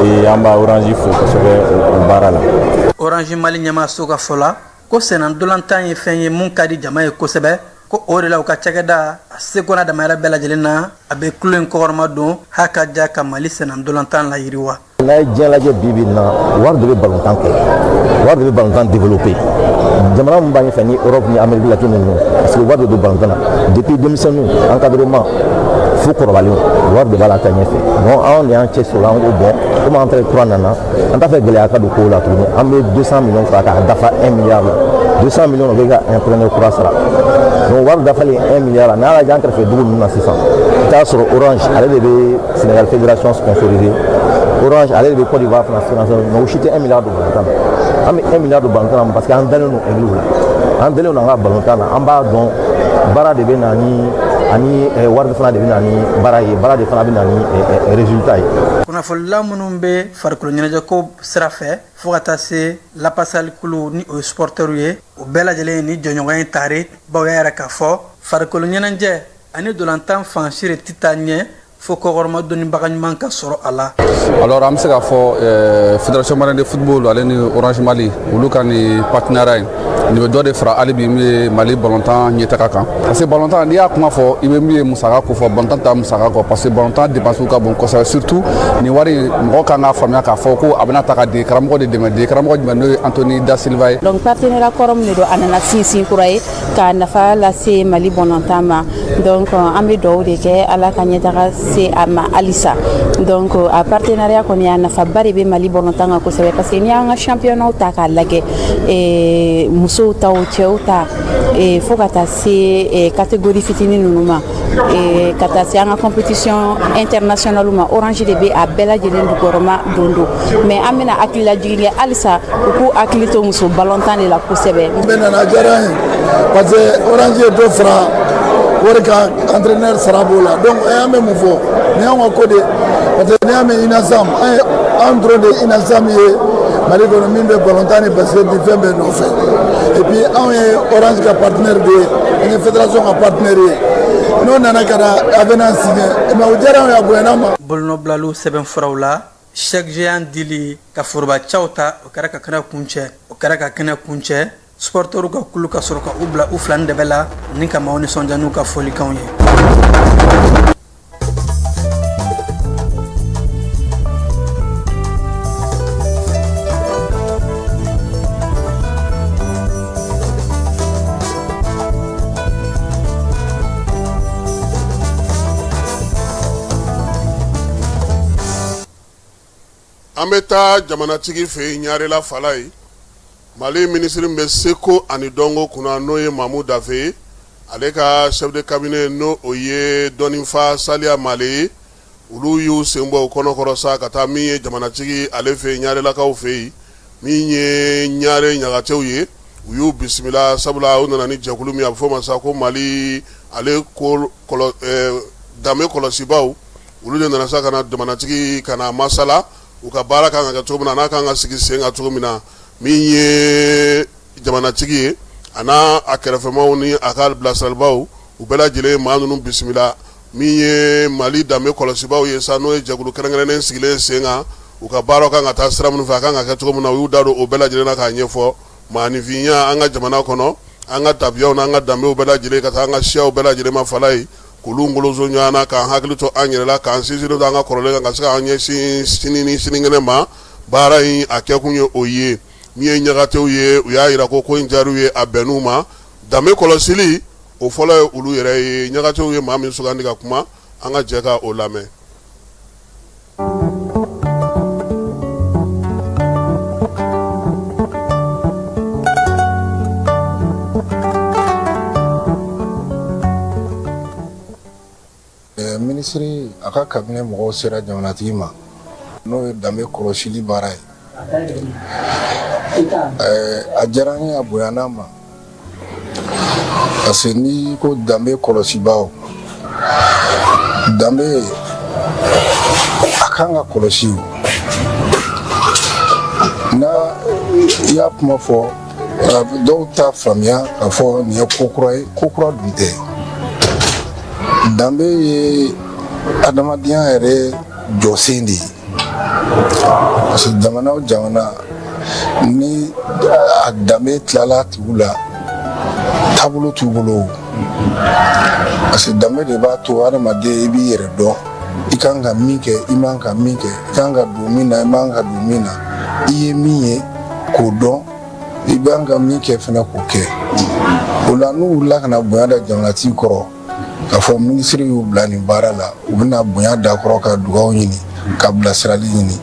et an b'a Orange fo kosɛbɛ o baara la. Orange Mali ɲɛmaaso ka fɔ la ko senna ntolantan ye fɛn ye mun ka di jama ye kosɛbɛ, ko o de la u ka cakɛda a seko n'a damayɛrɛ bɛɛ lajɛlen na, a bɛ kulo in kɔkɔrɔma don h'a ka ja ka Mali senna ntolantan layiriwa. N'a ye diɲɛ lajɛ bi bi in na, wari de bɛ balontan kɛ, wari de bɛ balontan développer. Jamana min b'a ɲɛfɛ ni Europe ni Amérique latine ninnu, parce que wari de don balontan na, depuis denmisɛnninw encadrement fo kɔrɔbalenw, wari de b'a la ka ɲɛfɛ. Donc anw de y'an cɛ sɔrɔ, an ko bon, komi entraîneur kura nana, an t'a fɛ gɛlɛya ka don kow la tuguni, an bɛ 200 millions fara k'a dafa 1 milliard la. 200 millions, o bɛ ka entraîneur kura sara. Donc wari dafalen 1 milliard la, n'a y'a lajɛ an kɛrɛfɛ dugu ninnu na sisan, i t'a sɔrɔ Orange ale de bɛ Sénégal fédération sponsorisé, Orange ale de bɛ Côte d'Ivoire fana financer, mais o si tɛ 1 milliard don balontan na. An bɛ 1 milliard don balontan na parce que an dalen don Aigle la, an dalen don an ka balontan na. An b'a dɔn baara de bɛ na ni ani wari fana de bɛ na ni baara ye, baara de fana bɛ na ni résultat ye. Kunnafonila minnu bɛ farikolo ɲɛnajɛko sira fɛ, fo ka taa se lapasalikulu ni o ye supporters ye, o bɛɛ lajɛlen ye ni jɔɲɔgɔn ye tare baw y'a yɛrɛ k'a fɔ farikolo ɲɛnajɛ ani dolantan fan si de tɛ taa ɲɛ fo kɔkɔrɔma dɔnnibaga ɲuman ka sɔrɔ a la. Alors, an bɛ se k'a fɔ Fédération malienne de football ale ni Orange Mali, olu ka nin partenariat in, nin bɛ dɔ de fara hali bi min ye Mali balontan ɲɛtaga kan, parce que balontan, n'i y'a kuma fɔ, i bɛ min ye musaka ko fɔ, balontan ta musaka kɔ, parce que balontan dépense ka bon kosɛbɛ. Surtout nin wari in, mɔgɔ kan k'a faamuya k'a fɔ ko a bɛna ta ka dege karamɔgɔ de dɛmɛ. Dege karamɔgɔ jumɛn? N'o ye Anthony Da Silva ye. Donc partenariat kɔrɔ min de don, a nana sinsin kura ye ka nafa lase Mali balontan ma. Donc an bɛ dugawu de kɛ, Ala ka ɲɛtaga se a ma halisa. Donc a partenariat kɔni, a nafaba de bɛ Mali balontan kan kosɛbɛ, parce que n'i y'an ka championnat ta k'a lajɛ, musow ta o, cɛw ta, fo ka taa se catégorie fitinin ninnu ma, ka taa se an ka compétition internationale ma, Orange de bɛ a bɛɛ lajɛlen jukɔrɔma don don. Mais an bɛna hakililajigin kɛ halisa, u k'u hakili to muso balontan de la kosɛbɛ. N bɛ nana, a diyara an ye, parce que Orange ye dɔ fara wari kan, entraîneur sara b'o la. Donc an bɛ mun fɔ? Nin y'anw ka ko de ye, parce que n'i y'a mɛn UNASAM, an ye an dɔrɔn de ye UNASAM ye Mali kɔnɔ min bɛ balontan ni basket ni fɛn bɛɛ nɔfɛ. Et puis anw ye Orange ka partenaire de ye, an ye fédération ka partenaire ye. N'o nana ka na avenant signé, mais o diyara anw ye, a bonyana an ma. Bolonɔbilaliw sɛbɛn furaw la, chèque géant dili ka forobacaw ta, o kɛra ka kɛnɛ kuncɛ, o kɛra ka kɛnɛ kuncɛ. Supporters ka kulu ka sɔrɔ ka u bila u fila ni dɛbɛ la ni ka maaw nisɔndiya n'u ka folikanw ye. An bɛ taa jamanatigi fɛ yen, Ɲarela Falaye. Mali minisiri min bɛ seko ani dɔnko kunna, n'o ye Mamu Dafe ye, ale ka chef de cabinet, n'o o ye dɔnnifa Saliya Male ye. Olu y'u sen bɔ u kɔnɔkɔrɔ sa ka taa min ye jamanatigi ale fɛ yen, ɲarelakaw fɛ yen, min ye ɲare ɲagatew ye, u y'u bisimila, sabula u nana ni jɛkulu min a bɛ fɔ o ma sa ko Mali ale ko danbe kɔlɔsibaw. Olu de nana sa ka na jamanatigi ka na masala u ka baara kan ka kɛ cogo min na, n'a kan ka sigi sen kan cogo min na. Min ye jamanatigi ye, a n'a a kɛrɛfɛmaw ni a ka bilasiralibaw, u bɛɛ lajɛlen maa ninnu bisimila. Min ye Mali danbe kɔlɔsibaw ye sa, n'o ye jɛkulu kɛrɛnkɛrɛnnen sigilen sen kan, u ka baara kan ka taa sira minnu fɛ, a kan ka kɛ cogo min na, u y'u da don o bɛɛ lajɛlen na k'a ɲɛfɔ. Maaninfinya an ka jamana kɔnɔ, an ka tabiyaw n'an ka danbew bɛɛ lajɛlen, ka taa an ka siyaw bɛɛ lajɛlen ma fala ye, k'olu ngoloso ɲɔgɔn na, k'an hakili to an yɛrɛ la, k'an sinsin to an ka kɔrɔlen kan, ka se k'an ɲɛsin sini ni sinikɛnɛ ma. Baara in a kɛkun ye o ye. Min ye ɲagatew ye, u y'a jira ko ko in diyar'u ye, a bɛnn'u ma. Danbe kɔlɔsili o fɔlɔ ye olu yɛrɛ ye. Ɲagatew ye maa min sugandi ka kuma, an ka jɛ ka o lamɛn. Minisiri a ka kabinɛ mɔgɔw sera jamanatigi ma, n'o ye danbe kɔlɔsili baara ye. A diyara n ye, a bonyana n ma, parce que n'i ko danbe kɔlɔsibaaw, danbe a kan ka kɔlɔsi. N'a i y'a kuma fɔ, dɔw t'a faamuya k'a fɔ nin ye ko kura ye. Ko kura dun tɛ. Danbe ye adamadenya yɛrɛ jɔsen de ye, parce que jamana o jamana ni a danbe tilala a tigiw la, taabolo t'u bolo, parce que danbe de b'a to adamaden i b'i yɛrɛ dɔn, i kan ka min kɛ, i man ka min kɛ, i kan ka don min na, i man ka don min na, i ye min ye k'o dɔn, i b'an ka min kɛ fana k'o kɛ. O la, n'u wulila ka na bonya da jamanatigi kɔrɔ, k'a fɔ minisiri y'u bila nin baara la, u bɛna bonya da kɔrɔ ka dugaw ɲini, ka bilasirali ɲini,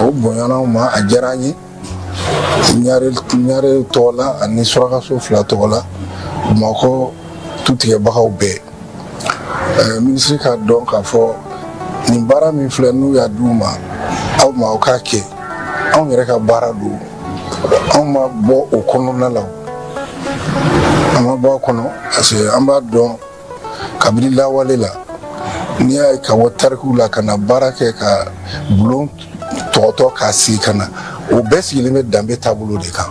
o bonyana ma, a diyara an ye. Ɲare tɔgɔ la ani surakaso fila tɔgɔ la, Bamakɔ tutigɛbagaw bɛɛ, minisiri k'a dɔn k'a fɔ nin baara min filɛ, n'u y'a d'u ma, aw ma, aw k'a kɛ. Anw yɛrɛ ka baara don, anw ma bɔ o kɔnɔna la, an ma bɔ a kɔnɔ, parce que an b'a dɔn kabini lawale la, n'i y'a ye ka bɔ tarikuw la ka na baara kɛ, ka bulon tɔgɔtɔ k'a sigi ka na, o bɛɛ sigilen bɛ danbe taabolo de kan.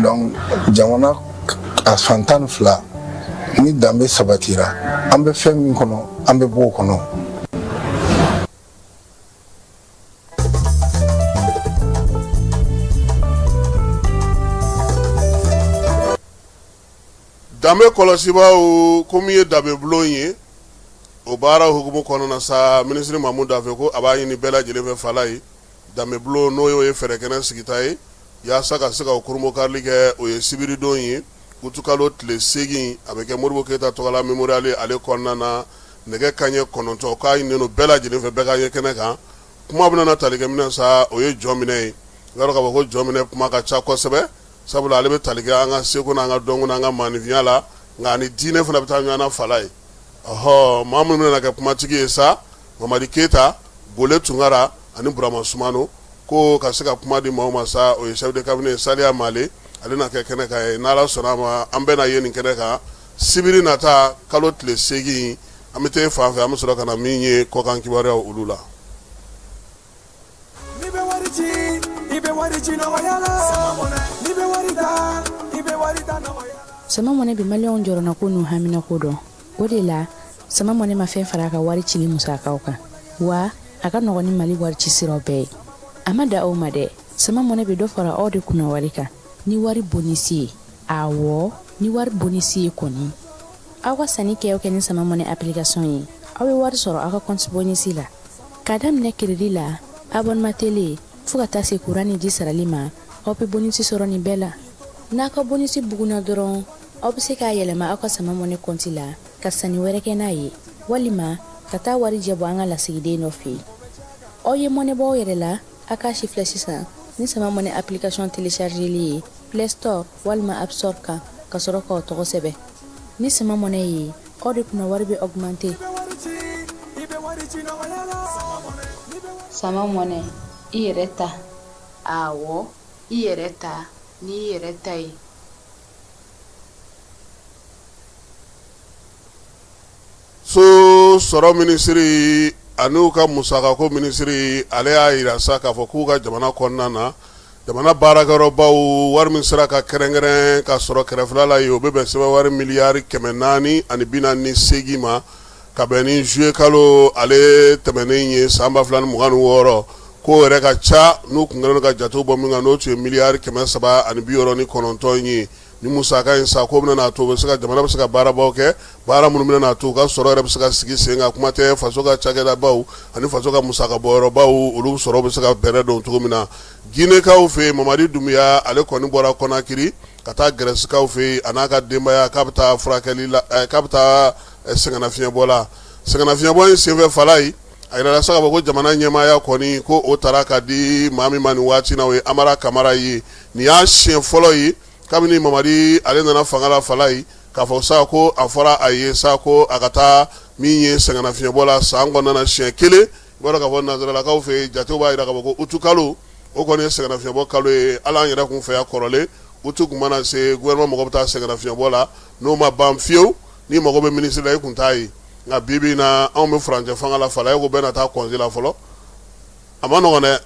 Donc jamana a fan 12, ni danbe sabatira, an bɛ fɛn min kɔnɔ, an bɛ bɔ o kɔnɔ. Danbe kɔlɔsibaaw ko min ye danbe bulon ye, o baara hukumu kɔnɔna sa, minisiri Mamu Dafe ko a b'a ɲini bɛɛ lajɛlen fɛ fala ye, danbe bulon n'o y'o ye fɛɛrɛkɛnɛ sigita ye yaasa ka se ka o kurunbonkarili kɛ, o ye sibiridon ye, utukalo tile 8, a bɛ kɛ Modibo Keyita tɔgɔla mémorial ale kɔnɔna na, nɛgɛ kanɲɛ 9. K'a ɲininen don bɛɛ lajɛlen fɛ, bɛɛ ka ye kɛnɛ kan. Kuma bɛna na tali kɛ min na sa, o ye jɔn minɛ ye. I b'a dɔn k'a fɔ ko jɔn minɛ kuma ka ca kosɛbɛ, sabula ale bɛ tali kɛ an ka seko n'an ka dɔnko n'an ka maaninfinya la, nka ani diinɛ fana bɛ taa ɲɔgɔn na fala ye. Ɔhɔ, maa minnu bɛna kɛ kumatigi ye sa, Mamadi Keyita, Gole Tunkara ani Burama Sumano, ko ka se ka kuma di maaw ma sa, o ye chef de cabinet Saliya Male, ale na kɛ kɛnɛ kan ye. N'Ala sɔnna a ma, an bɛna ye nin kɛnɛ kan sibiri nata, kalo tile 8. An bɛ taa fan fɛ, an bɛ sɔrɔ ka na min ye kɔkan kibaruyaw olu la. Sama Money bɛ maliyɛnw jɔrɔnako n'u haminako dɔn. O de la, Sama Money ma fɛn fara a ka wari cili musakaw kan, wa a ka nɔgɔn ni Mali wari ci siraw bɛɛ ye. A ma dan o ma dɛ, Sama Money bɛ dɔ fara aw de kunna wari kan ni wari bonisi ye. Awɔ, ni wari bonisi ye kɔni. Aw ka sanni kɛ o kɛ ni Sama Money application ye, aw bɛ wari sɔrɔ aw ka compte bonisi la. K'a daminɛ crédit la, abonnement télé, fo ka taa se courant ni ji sarali ma, aw bɛ bonisi sɔrɔ nin bɛɛ la. N'a ka bonisi bugunna dɔrɔn, aw bɛ se k'a yɛlɛma aw ka Sama Money compte la ka sanni wɛrɛ kɛ n'a ye, walima ka taa warijɛ bɔ an ka lasigiden dɔ fɛ yen. Aw ye mɔnɛ bɔ aw yɛrɛ la, a k'a sifilɛ sisan ni Sama Money application téléchargeli ye Play Store walima App Store kan, ka sɔrɔ k'aw tɔgɔ sɛbɛn. Ni Sama Money ye, aw de kunna wari bɛ augmenter. Sama Money, i yɛrɛ ta. Awɔ, i yɛrɛ ta n'i yɛrɛ ta ye. So sɔrɔ minisiri ani u ka musakako minisiri, ale y'a jira sa k'a fɔ k'u ka jamana kɔnɔna na, jamana baarakɛyɔrɔbaw wari min sera ka kɛrɛnkɛrɛn ka sɔrɔ kɛrɛfɛla la yen, o bɛ bɛn sɛbɛn wari miliyari 448 ma ka bɛn ni zuye kalo ale tɛmɛnen ye san 2026. K'o yɛrɛ ka ca n'u kun kɛlen ka jatew bɔ min kan, n'o tun ye miliyari 369 ye. Ni musaka in sa, ko bɛna n'a to bɛ se ka jamana bɛ se ka baarabaw kɛ, baara minnu bɛna n'a to u ka sɔrɔ yɛrɛ bɛ se ka sigi sen kan. Kuma tɛ faso ka cakɛdabaw ani faso ka musaka bɔyɔrɔbaw, olu sɔrɔ bɛ se ka bɛrɛ don cogo min na. Ginekaw fɛ yen, Mamadi Dunbiya ale kɔni bɔra Kɔnakiri ka taa Gɛrɛsikaw fɛ yen, a n'a ka denbaya, k'a bɛ taa furakɛli la, k'a bɛ taa sɛgɛnnafiɲɛbɔ la. Sɛgɛnnafiɲɛbɔ in senfɛ, Falayi, a yirala sa k'a fɔ ko jamana ɲɛmaaya kɔni, ko o taara ka di maa min ma nin waati na, o ye Amara Kamara ye. Nin y'a siɲɛ fɔlɔ ye kabini Mamadi ale nana fanga la, Falayi, k'a fɔ sa ko a fɔra a ye sa ko a ka taa min ye sɛgɛnnafiɲɛbɔ la san kɔnɔna na siɲɛ kelen. I b'a dɔn k'a fɔ nansaralakaw fɛ yen, jatew b'a jira k'a fɔ ko utukalo, o kɔni ye sɛgɛnnafiɲɛbɔ kalo ye. Hali an yɛrɛ kun fɛ yan kɔrɔlen, utu kun mana se, gouvernement mɔgɔ bɛ taa sɛgɛnnafiɲɛbɔ la, n'o ma ban fiyewu, n'i mago bɛ minisiri la, i kun t'a ye. Nka bi bi in na, anw bɛ furancɛ fanga la, Falayi, ko bɛɛ na taa congé la fɔlɔ. A ma nɔgɔn dɛ,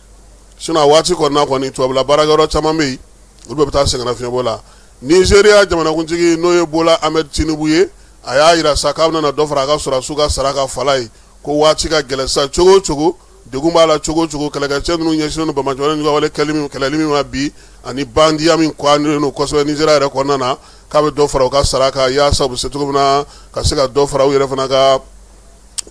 sinon a waati kɔnɔna kɔni, tubabula baarakɛyɔrɔ caman bɛ yen, olu bɛɛ bɛ taa sɛgɛnnafiɲɛbɔ la. Nizeriya jamanakuntigi, n'o ye Bola Ahmed Tinubu ye, a y'a jira sa k'a bɛna dɔ fara a ka sɔrɔdasiw ka sara kan. Falayi, ko waati ka gɛlɛn sa cogo o cogo, degun b'a la cogo o cogo, kɛlɛkɛcɛ ninnu ɲɛsinnen don banbaanciwale juguwale kɛlɛli min ma bi, ani bandiya min kɔnnen don kosɛbɛ Nizeriya yɛrɛ kɔnɔna na, k'a bɛ dɔ fara u ka sara kan yaasa u bɛ se cogo min na ka se ka dɔ fara u yɛrɛ fana ka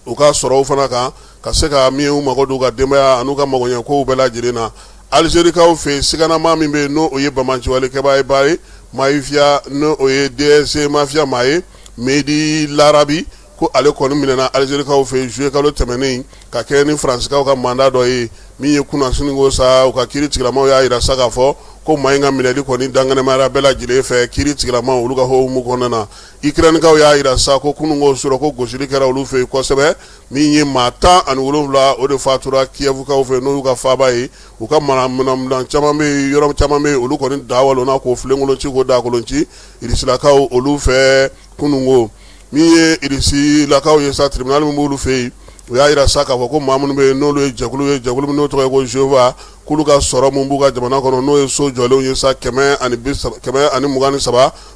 u ka sɔrɔw fana kan, ka se ka min u mago don u ka denbaya an'u ka magoɲɛ kow bɛɛ lajɛlen na. Alizerikaw fɛ yen, siganama min bɛ yen, n'o ye banbaanciwalekɛbaa ye ba ye mafia, n'o ye DSG mafia maa ye, Mehdi Larabi, ko ale kɔni minɛna Alizerikaw fɛ yen juillet kalo tɛmɛnen ka kɛ ni Faransikaw ka mandat dɔ ye. Min ye kunnasini ko sa, u ka kiiri tigilamaw y'a jira sa k'a fɔ ko maa in ka minɛli kɔni dankɛnɛmayara bɛɛ lajɛlen fɛ kiiri tigilamaw olu ka hukumu kɔnɔna na. Ukrainekaw y'a jira sa ko kununko sɔrɔ ko gosili kɛra olu fɛ yen kosɛbɛ. Min ye maa 17, o de fatura Kiyɛvukaw fɛ, n'o y'u ka faaba ye. U ka minɛn caman bɛ yen, yɔrɔ caman bɛ yen, olu kɔni da walonna k'o filenkolon ci, k'o dakolon ci Irisilakaw olu fɛ kununko. Min ye Irisilakaw ye sa, tribunal min b'olu fɛ yen, u y'a jira sa k'a fɔ ko maa minnu bɛ yen, n'olu ye jɛkulu ye, jɛkulu min n'o tɔgɔ ye ko Jéhovah, k'olu ka sɔrɔ min b'u ka jamana kɔnɔ, n'o ye so jɔlenw ye sa 123,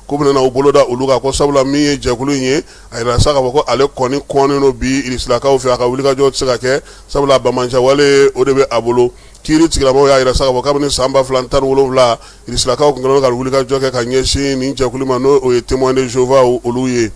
k'u bɛna u bolo da olu kan, ko sabula min ye jɛkulu in ye, a jira sa k'a fɔ ko ale kɔni kɔnnen don bi Irisilakaw fɛ, a ka wulikajɔ tɛ se ka kɛ, sabula banbaanciwale o de bɛ a bolo. Kiiri tigilamɔgɔw y'a jira sa k'a fɔ kabini san 2017, Irisilakaw tun kɛlen don ka wulikajɔ kɛ ka ɲɛsin nin jɛkulu ma, n'o ye Témoins de Jéhovah olu ye.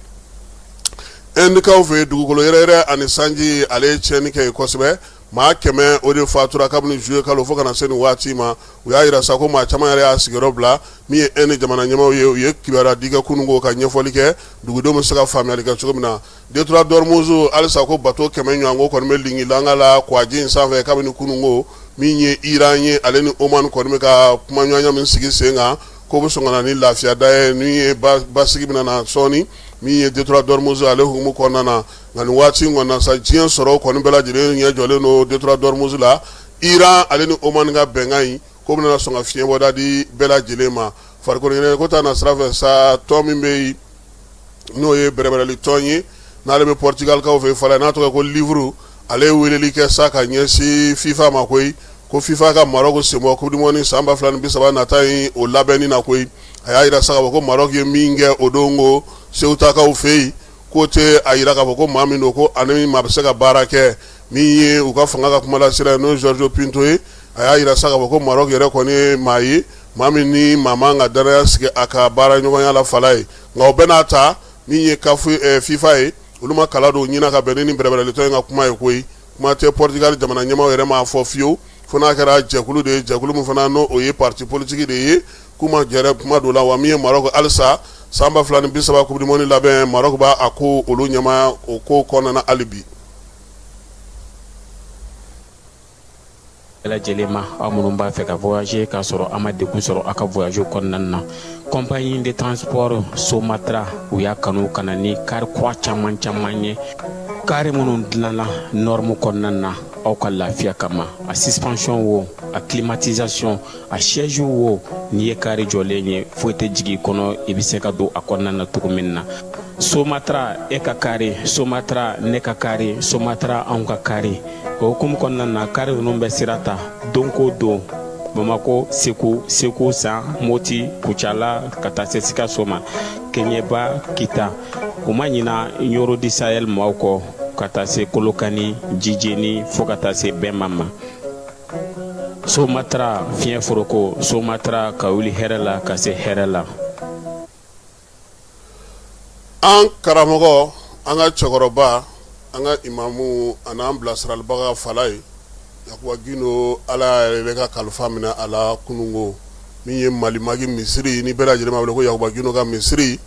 Indikaw fɛ yen, dugukolo yɛrɛyɛrɛ ani sanji, ale ye tiɲɛni kɛ yen kosɛbɛ. Maa 100, o de fatura kabini juillet kalo fo ka na se nin waati ma. U y'a jira sa ko maa caman yɛrɛ y'a sigiyɔrɔ bila. Min ye Inde jamana ɲɛmaaw ye, u ye kibaruya di kɛ kununko ka ɲɛfɔli kɛ dugudenw bɛ se ka faamuyali kɛ cogo min na. Détroit d'Ormuz, halisa ko bato 100 ɲɔgɔn kɔni bɛ lingilanga la kwaji in sanfɛ kabini kununko. Min ye Iran ye, ale ni Oman kɔni bɛ ka kumaɲɔgɔnya min sigi sen kan, k'o bɛ sɔn ka na ni lafiya da ye, min ye basigi bɛna na sɔɔni min ye détroit d'Ormuz ale hukumu kɔnɔna na. Nka nin waati in kɔnɔna sa, diɲɛ sɔrɔ kɔni bɛɛ lajɛlen ɲɛ jɔlen don détroit d'Ormuz la. Iran ale ni Oman ka bɛnkan in, k'o bɛna sɔn ka fiɲɛbɔda di bɛɛ lajɛlen ma. Farikolo ɲɛnajɛ ko ta na sira fɛ sa, tɔn min bɛ yen, n'o ye bɛrɛbɛrɛli tɔn ye, n'ale bɛ Portugalkaw fɛ Falayi, n'a tɔgɔ ko Livre, ale ye weleli kɛ sa ka ɲɛsin FIFA ma koyi, ko FIFA ka Maroc senbɔ coupe du monde san 2030 nata in, o labɛnni na koyi. A y'a jira sa k'a fɔ ko Maroc ye min kɛ o don ko Ceutakaw fɛ yen, k'o tɛ a jira k'a fɔ ko maa min don, ko ani maa bɛ se ka baara kɛ. Min ye u ka fanga ka kumalasela ye, n'o ye Jorge Pinto ye, a y'a jira sa k'a fɔ ko Maroc yɛrɛ kɔni ye maa ye, maa min ni maa man ka danaya sigi a ka baara ɲɔgɔnya la Falayi. Nka o bɛɛ n'a ta, min ye CAF FIFA ye, olu ma kala don ɲin ka bɛn ni bɛrɛbɛrɛlitɔn in ka kuma ye koyi. Kuma tɛ Portugal jamana ɲɛmaaw yɛrɛ m'a fɔ fiyewu, fo n'a kɛra jɛkulu de ye, jɛkulu min fana n'o ye parti politique de ye, k'u ma jɛrɛ kuma don la. Wa min ye Maroc, halisa san 2030 coupe du monde labɛn, Maroc b'a a ko olu ɲɛmaaya o ko kɔnɔna hali bi. Bɛɛ lajɛlen ma, aw minnu b'a fɛ ka voyager k'a sɔrɔ a ma degun sɔrɔ aw ka voyage kɔnɔna na, compagnie de transport Somatra, u y'a kanu ka na ni car kura caman caman ye. Kari minnu dilanna norme kɔnɔna na aw ka lafiya kama, a suspension wo, a climatisation, a siège wo, n'i ye kari jɔlen ye, foyi tɛ jigin i kɔnɔ, i bɛ se ka don a kɔnɔna na cogo min na. Somatra e ka kari, Somatra ne ka kari, Somatra anw ka kari. O hukumu kɔnɔna na, kari ninnu bɛ sira ta don ko don Bamako, Segu, Segu San, Moti, Kucala, ka taa se Sikaso ma, Keɲeba, Kita. U ma ɲina Ɲoro du Sahel maaw kɔ, ka taa se Kolokani, Jijeni, fo ka taa se Bɛnma ma. Somatra fiɲɛ foroko, Somatra ka wuli hɛrɛ la ka se hɛrɛ la. An karamɔgɔ, an ka cɛkɔrɔba, an ka imamu an'an bilasiralibaga Falaye Yakuba Gindo, Ala yɛrɛ ka kalifa minɛ a la kununko. Min ye Malimagi misiri ni bɛɛ lajɛlen b'a wele ko Yakuba Gindo ka misiri,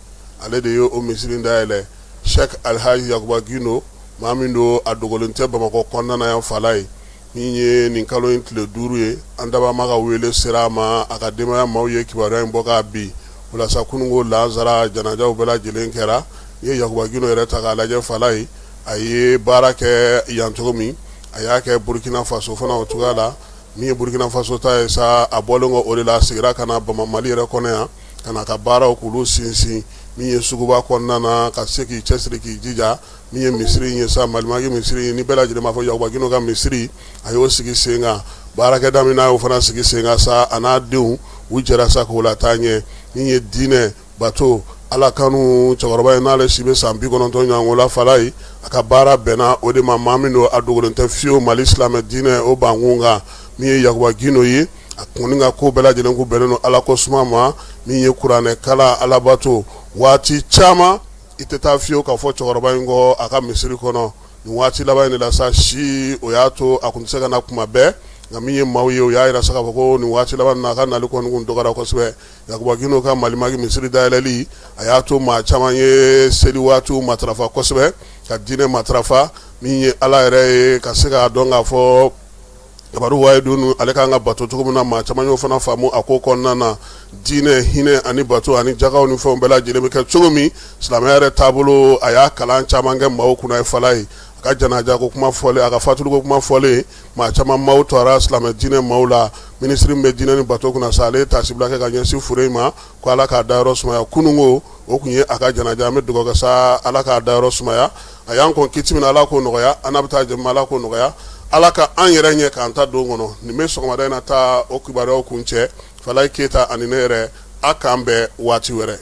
ale de ye o misiri dayɛlɛ. Sɛki Alihaji Yakuba Gindo, maa min don, a dogolen tɛ Bamakɔ kɔnɔna na yan Falaye. Min ye nin kalo in tile 5 ye, an dabama ka wele sera a ma, a ka denbaya maaw ye kibaruya in bɔ k'a bin. O la sa, kununko lansara janajaw bɛɛ lajɛlen kɛra. N'i ye Yakuba Gindo yɛrɛ ta k'a lajɛ Falaye, a ye baara kɛ yan cogo min, a y'a kɛ Burukina Faso fana o cogoya la. Min ye Burukina Faso ta ye sa, a bɔlen kɔ o de la, a seginna ka na Bama Mali yɛrɛ kɔnɔ yan, ka na ka baaraw k'olu sinsin. Min ye suguba kɔnɔna na, ka se k'i cɛsiri k'i jija. Min ye misiri in ye sa, Malimagi misiri ni bɛɛ lajɛlen b'a fɔ Yakuba Gindo ka misiri, a y'o sigi sen kan. Baarakɛda min n'a y'o fana sigi sen kan sa, a n'a denw u jɛra sa k'o lataa ɲɛ. Min ye diinɛ bato, Ala kanu, cɛkɔrɔba in n'ale si bɛ san 90 ɲɔgɔn la Falaye, a ka baara bɛnna o de ma. Maa min don, a dogolen tɛ fiyewu Mali silamɛ diinɛ o bankun kan. Min ye Yakuba Gindo ye, a kɔni ka ko bɛɛ lajɛlen kun bɛnnen don Ala ko suma ma. Min ye kuranɛ kalan, alabato, waati caman i tɛ taa fiyewu ka fɔ cɛkɔrɔba in kɔ a ka misiri kɔnɔ. Nin waati laban in de la sa, si o y'a to a tun tɛ se ka na kuma bɛɛ, nka min ye maaw ye, o y'a jira sa k'a fɔ ko nin waati laban na, a ka nali kɔni kun dɔgɔyara kosɛbɛ. Yakuba Gindo ka Malimagi misiri dayɛlɛli, a y'a to maa caman ye seli waatiw matarafa kosɛbɛ, ka diinɛ matarafa. Min ye Ala yɛrɛ ye, ka se k'a dɔn k'a fɔ Kibaru wayi don, ale ka kan ka bato cogo min na, maa caman y'o fana faamu a ko kɔnɔna na. Diinɛ, hinɛ ani bato ani jakaw ni fɛnw bɛɛ lajɛlen bɛ kɛ cogo min silamɛya yɛrɛ taabolo, a y'a kalan caman kɛ maaw kunna ye Falaye. A ka janaja ko kuma fɔlen, a ka fatuliko kuma fɔlen, maa caman maaw tɔɔrɔ silamɛ diinɛ maaw la. Minisiri min bɛ diinɛ ni bato kunna sa, ale ye taasibila kɛ ka ɲɛsin fure in ma ko Ala k'a dayɔrɔ sumaya. Kununko o tun ye a ka janaja. An bɛ dugawu kɛ sa, Ala k'a dayɔrɔ sumaya. A y'an kɔn kiti min na, Ala k'o nɔgɔya. An n'a bɛ taa jɛ, Ala k'o nɔgɔya. Ala ka an yɛrɛ ɲɛ k'an ta don kɔnɔ. Nin bɛ sɔgɔmada in na taa o kibaruyaw kuncɛ. Falaye Keyita ani ne yɛrɛ, a k'an bɛn waati wɛrɛ.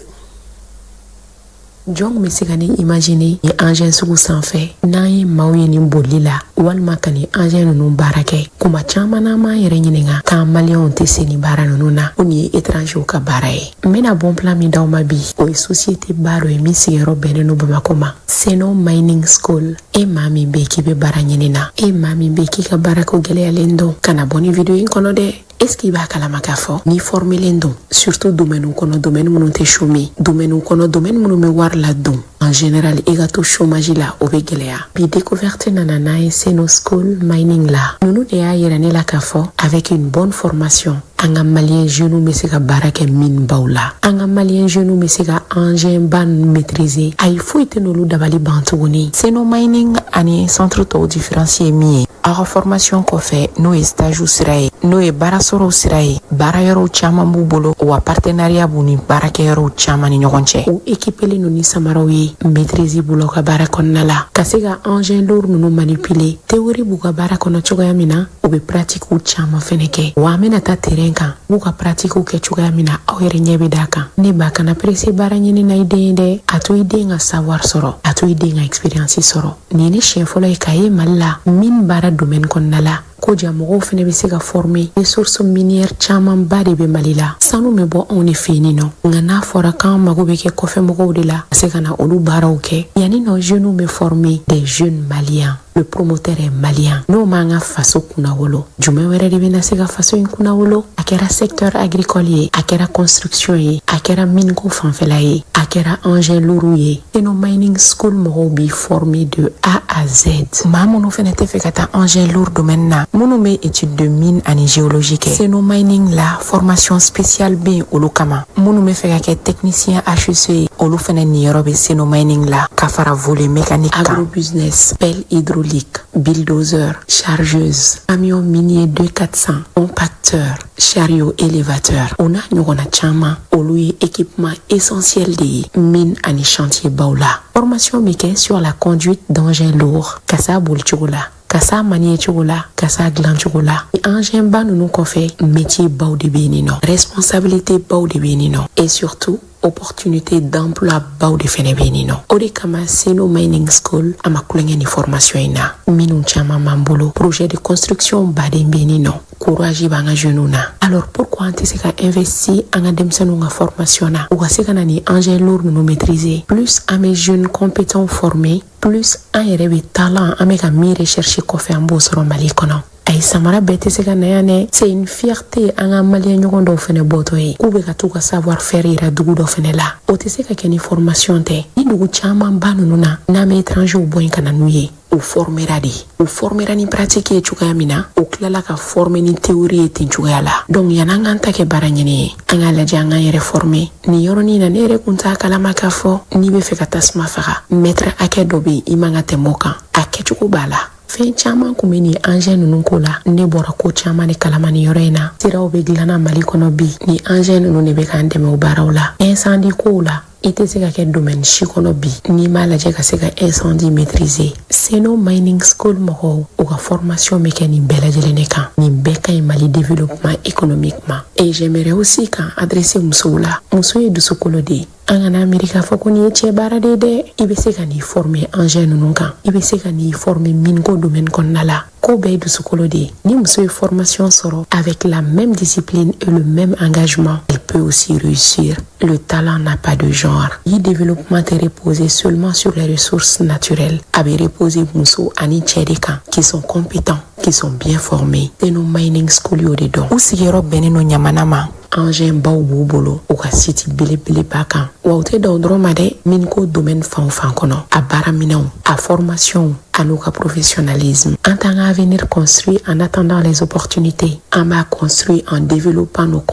Jɔn bɛ se ka nin imaginer nin engin sugu sanfɛ n'an ye maaw ye nin bolili la walima ka nin engin ninnu baara kɛ? Kuma caman n'an m'an yɛrɛ ɲininka k'an maliyɛnw tɛ se nin baara ninnu na, ko nin ye étrangerw ka baara ye. N bɛna bon plan min d'aw ma bi, o ye société ba dɔ ye min sigiyɔrɔ bɛnnen don Bamakɔ ma, Seno Mining School. E maa min bɛ k'i bɛ baara ɲini na, e maa min bɛ k'i ka baarako gɛlɛyalen don, kana bɔ nin video in kɔnɔ dɛ. Est ce que i b'a kalama k'a fɔ n'i formelen don, surtout domaine kɔnɔ, domaine minnu tɛ chômer, domaine kɔnɔ, domaine minnu bɛ wari ladon en général, i ka to chômage la, o bɛ gɛlɛya. Bi découverte nana n'a ye Seno School Mining la. Ninnu de y'a yira ne la k'a fɔ avec une bonne formation, an ka malien jeunes bɛ se ka baara kɛ mine baw la, an ka malien jeunes bɛ se ka engin ba ninnu maîtriser. Ayi, foyi tɛ n'olu dabali ban tuguni. Seno Mining ani centre tɔw différence ye min ye, aw ka formation kɔfɛ, n'o ye stage sira ye, n'o ye baara sɔrɔw sira ye, baara yɔrɔw caman b'u bolo, wa partenariat b'u ni baarakɛyɔrɔw caman ni ɲɔgɔn cɛ. U équipelen don ni samaraw ye, maîtrise b'u la u ka baara kɔnɔna la, ka se ka engin lourd ninnu manipuler. Théorie b'u ka baara kɔnɔ cogoya min na, u bɛ pratiquew caman fɛnɛ kɛ. Wa an bɛna taa terrain kan, u b'u ka pratiquew kɛ cogoya min na, aw yɛrɛ ɲɛ bɛ d'a kan. Ne ba, kana pressé baara ɲini na i den ye dɛ. A to i den ka savoir sɔrɔ, a to i den ka expérience sɔrɔ. Nin ye ne siɲɛ fɔlɔ ye k'a ye Mali la mine baara domaine kɔnɔna la, ko ja mɔgɔw fɛnɛ bɛ se ka former. Ressources minières camanba de bɛ Mali la, sanu bɛ bɔ anw de fɛ yen nɔ, nka n'a fɔra k'an mago bɛ kɛ kɔfɛ mɔgɔw de la ka se ka na olu baaraw kɛ, yanni nɔ jeunes bɛ former, des jeunes maliens, le promoteur est malien. N'o m'an ka faso kunnawolo, jumɛn wɛrɛ de bɛna se ka faso in kunnawolo? A kɛra secteur agricole ye, a kɛra construction ye, a kɛra miniko fanfɛla ye, a kɛra engin lourd ye, Seno Mining School mɔgɔw b'i former de A à Z. Maa minnu fɛnɛ tɛ fɛ ka taa engin lourd domaine na, minnu bɛ étude de mine ani géologie kɛ, Seno Mining la formation spéciale bɛ yen olu kama. Minnu bɛ fɛ ka kɛ technicien HSE ye. Olu fɛnɛ niyɔrɔ bɛ Seno Mining la ka fara volet mécanique kan. Agrobusiness, pelle hydraulique, bulldozer, chargeuse, camion minier 2400, compacteur, chariot élévateur, o n'a ɲɔgɔnna caman, olu ye équipement essentiel de ye mine ani chantier baw la. Formation bɛ kɛ sur la conduite d'engins lourds, ka s'a bolicogo la, ka s'a manier cogo la, ka s'a dilan cogo la. Engin ba ninnu kɔfɛ, métier baw de bɛ yen nɔ, responsabilité baw de bɛ yen nɔ, et surtout opportunité d'emploi baw de fɛnɛ bɛ yen nɔ. O de kama Seno Mining School a ma tulonkɛ ni formation in na. Minnu caman b'an bolo, projet de construction baden bɛ yen nɔ, courage b'an ka jeunes na. Alors pourquoi an tɛ se ka investir an ka denmisɛnninw ka formation na, u ka se ka na ni engin lourd ninnu maîtriser? Plus an bɛ jeunes compétents former, plus an yɛrɛ bɛ talent an bɛ ka min rechercher kɔfɛ, an b'o sɔrɔ Mali kɔnɔ. Ayi, samara bɛɛ tɛ se ka na yan dɛ. C'est une fierté an ka maliyɛn ɲɔgɔn dɔw fɛnɛ bɔtɔ ye k'u bɛ ka t'u ka savoir faire yira dugu dɔ fɛnɛ la. O tɛ se ka kɛ ni formation tɛ. Ni dugu caman ba ninnu na, n'an bɛ étrangers bɔ yen ka na n'u ye, u formera de, u formera ni pratique ye cogoya min na, u tilala ka former ni théorie ye ten cogoya la. Donc yan'an k'an ta kɛ baara ɲini ye, an k'a lajɛ an k'an yɛrɛ former nin yɔrɔnin na. Ne yɛrɛ kun t'a kalama k'a fɔ n'i bɛ fɛ ka tasuma faga, mètre hakɛ dɔ bɛ yen, i man ka tɛmɛ o kan. A kɛcogo b'a la. Fɛn caman kun bɛ nin engin ninnu ko la. Ne bɔra ko caman de kalama nin yɔrɔ in na. Siraw bɛ dilanna Mali kɔnɔ bi, ni engin ninnu de bɛ k'an dɛmɛ o baaraw la. Incendie kow la, i tɛ se ka kɛ domaine si kɔnɔ bi n'i m'a lajɛ ka se ka incendie maîtriser. Seno Mining School mɔgɔw, u ka formation bɛ kɛ nin bɛɛ lajɛlen de kan. Nin bɛɛ ka ɲi Mali développement économique ma. Et j'aimerais aussi k'an adresser musow la. Muso ye dusukolo de ye. An kana miiri k'a fɔ ko nin ye cɛ baara de ye dɛ. I bɛ se ka n'i former engin ninnu kan, i bɛ se ka n'i former mine ko domaine kɔnɔna la. Ko bɛɛ ye dusukolo de ye. Ni muso ye formation sɔrɔ avec la même discipline et le même engagement, elle peut aussi réussir. Le talent n'a pas de genre. Ni développement tɛ reposer seulement sur les ressources naturelles, a bɛ reposer muso ani cɛ de kan, qui sont compétents, qui sont bien formés. Seno Mining School y'o de dɔn. U sigiyɔrɔ bɛnnen don Ɲamana ma. Engin baw b'u bolo u ka site belebeleba kan. Wa u tɛ dan o dɔrɔn ma dɛ. Mine ko domaine fan o fan kɔnɔ, a baaraminɛnw, a formation an'u ka professionnalisme. An t'an ka avenir construit en attendant les opportunités, an b'a construit en développant nos compétences.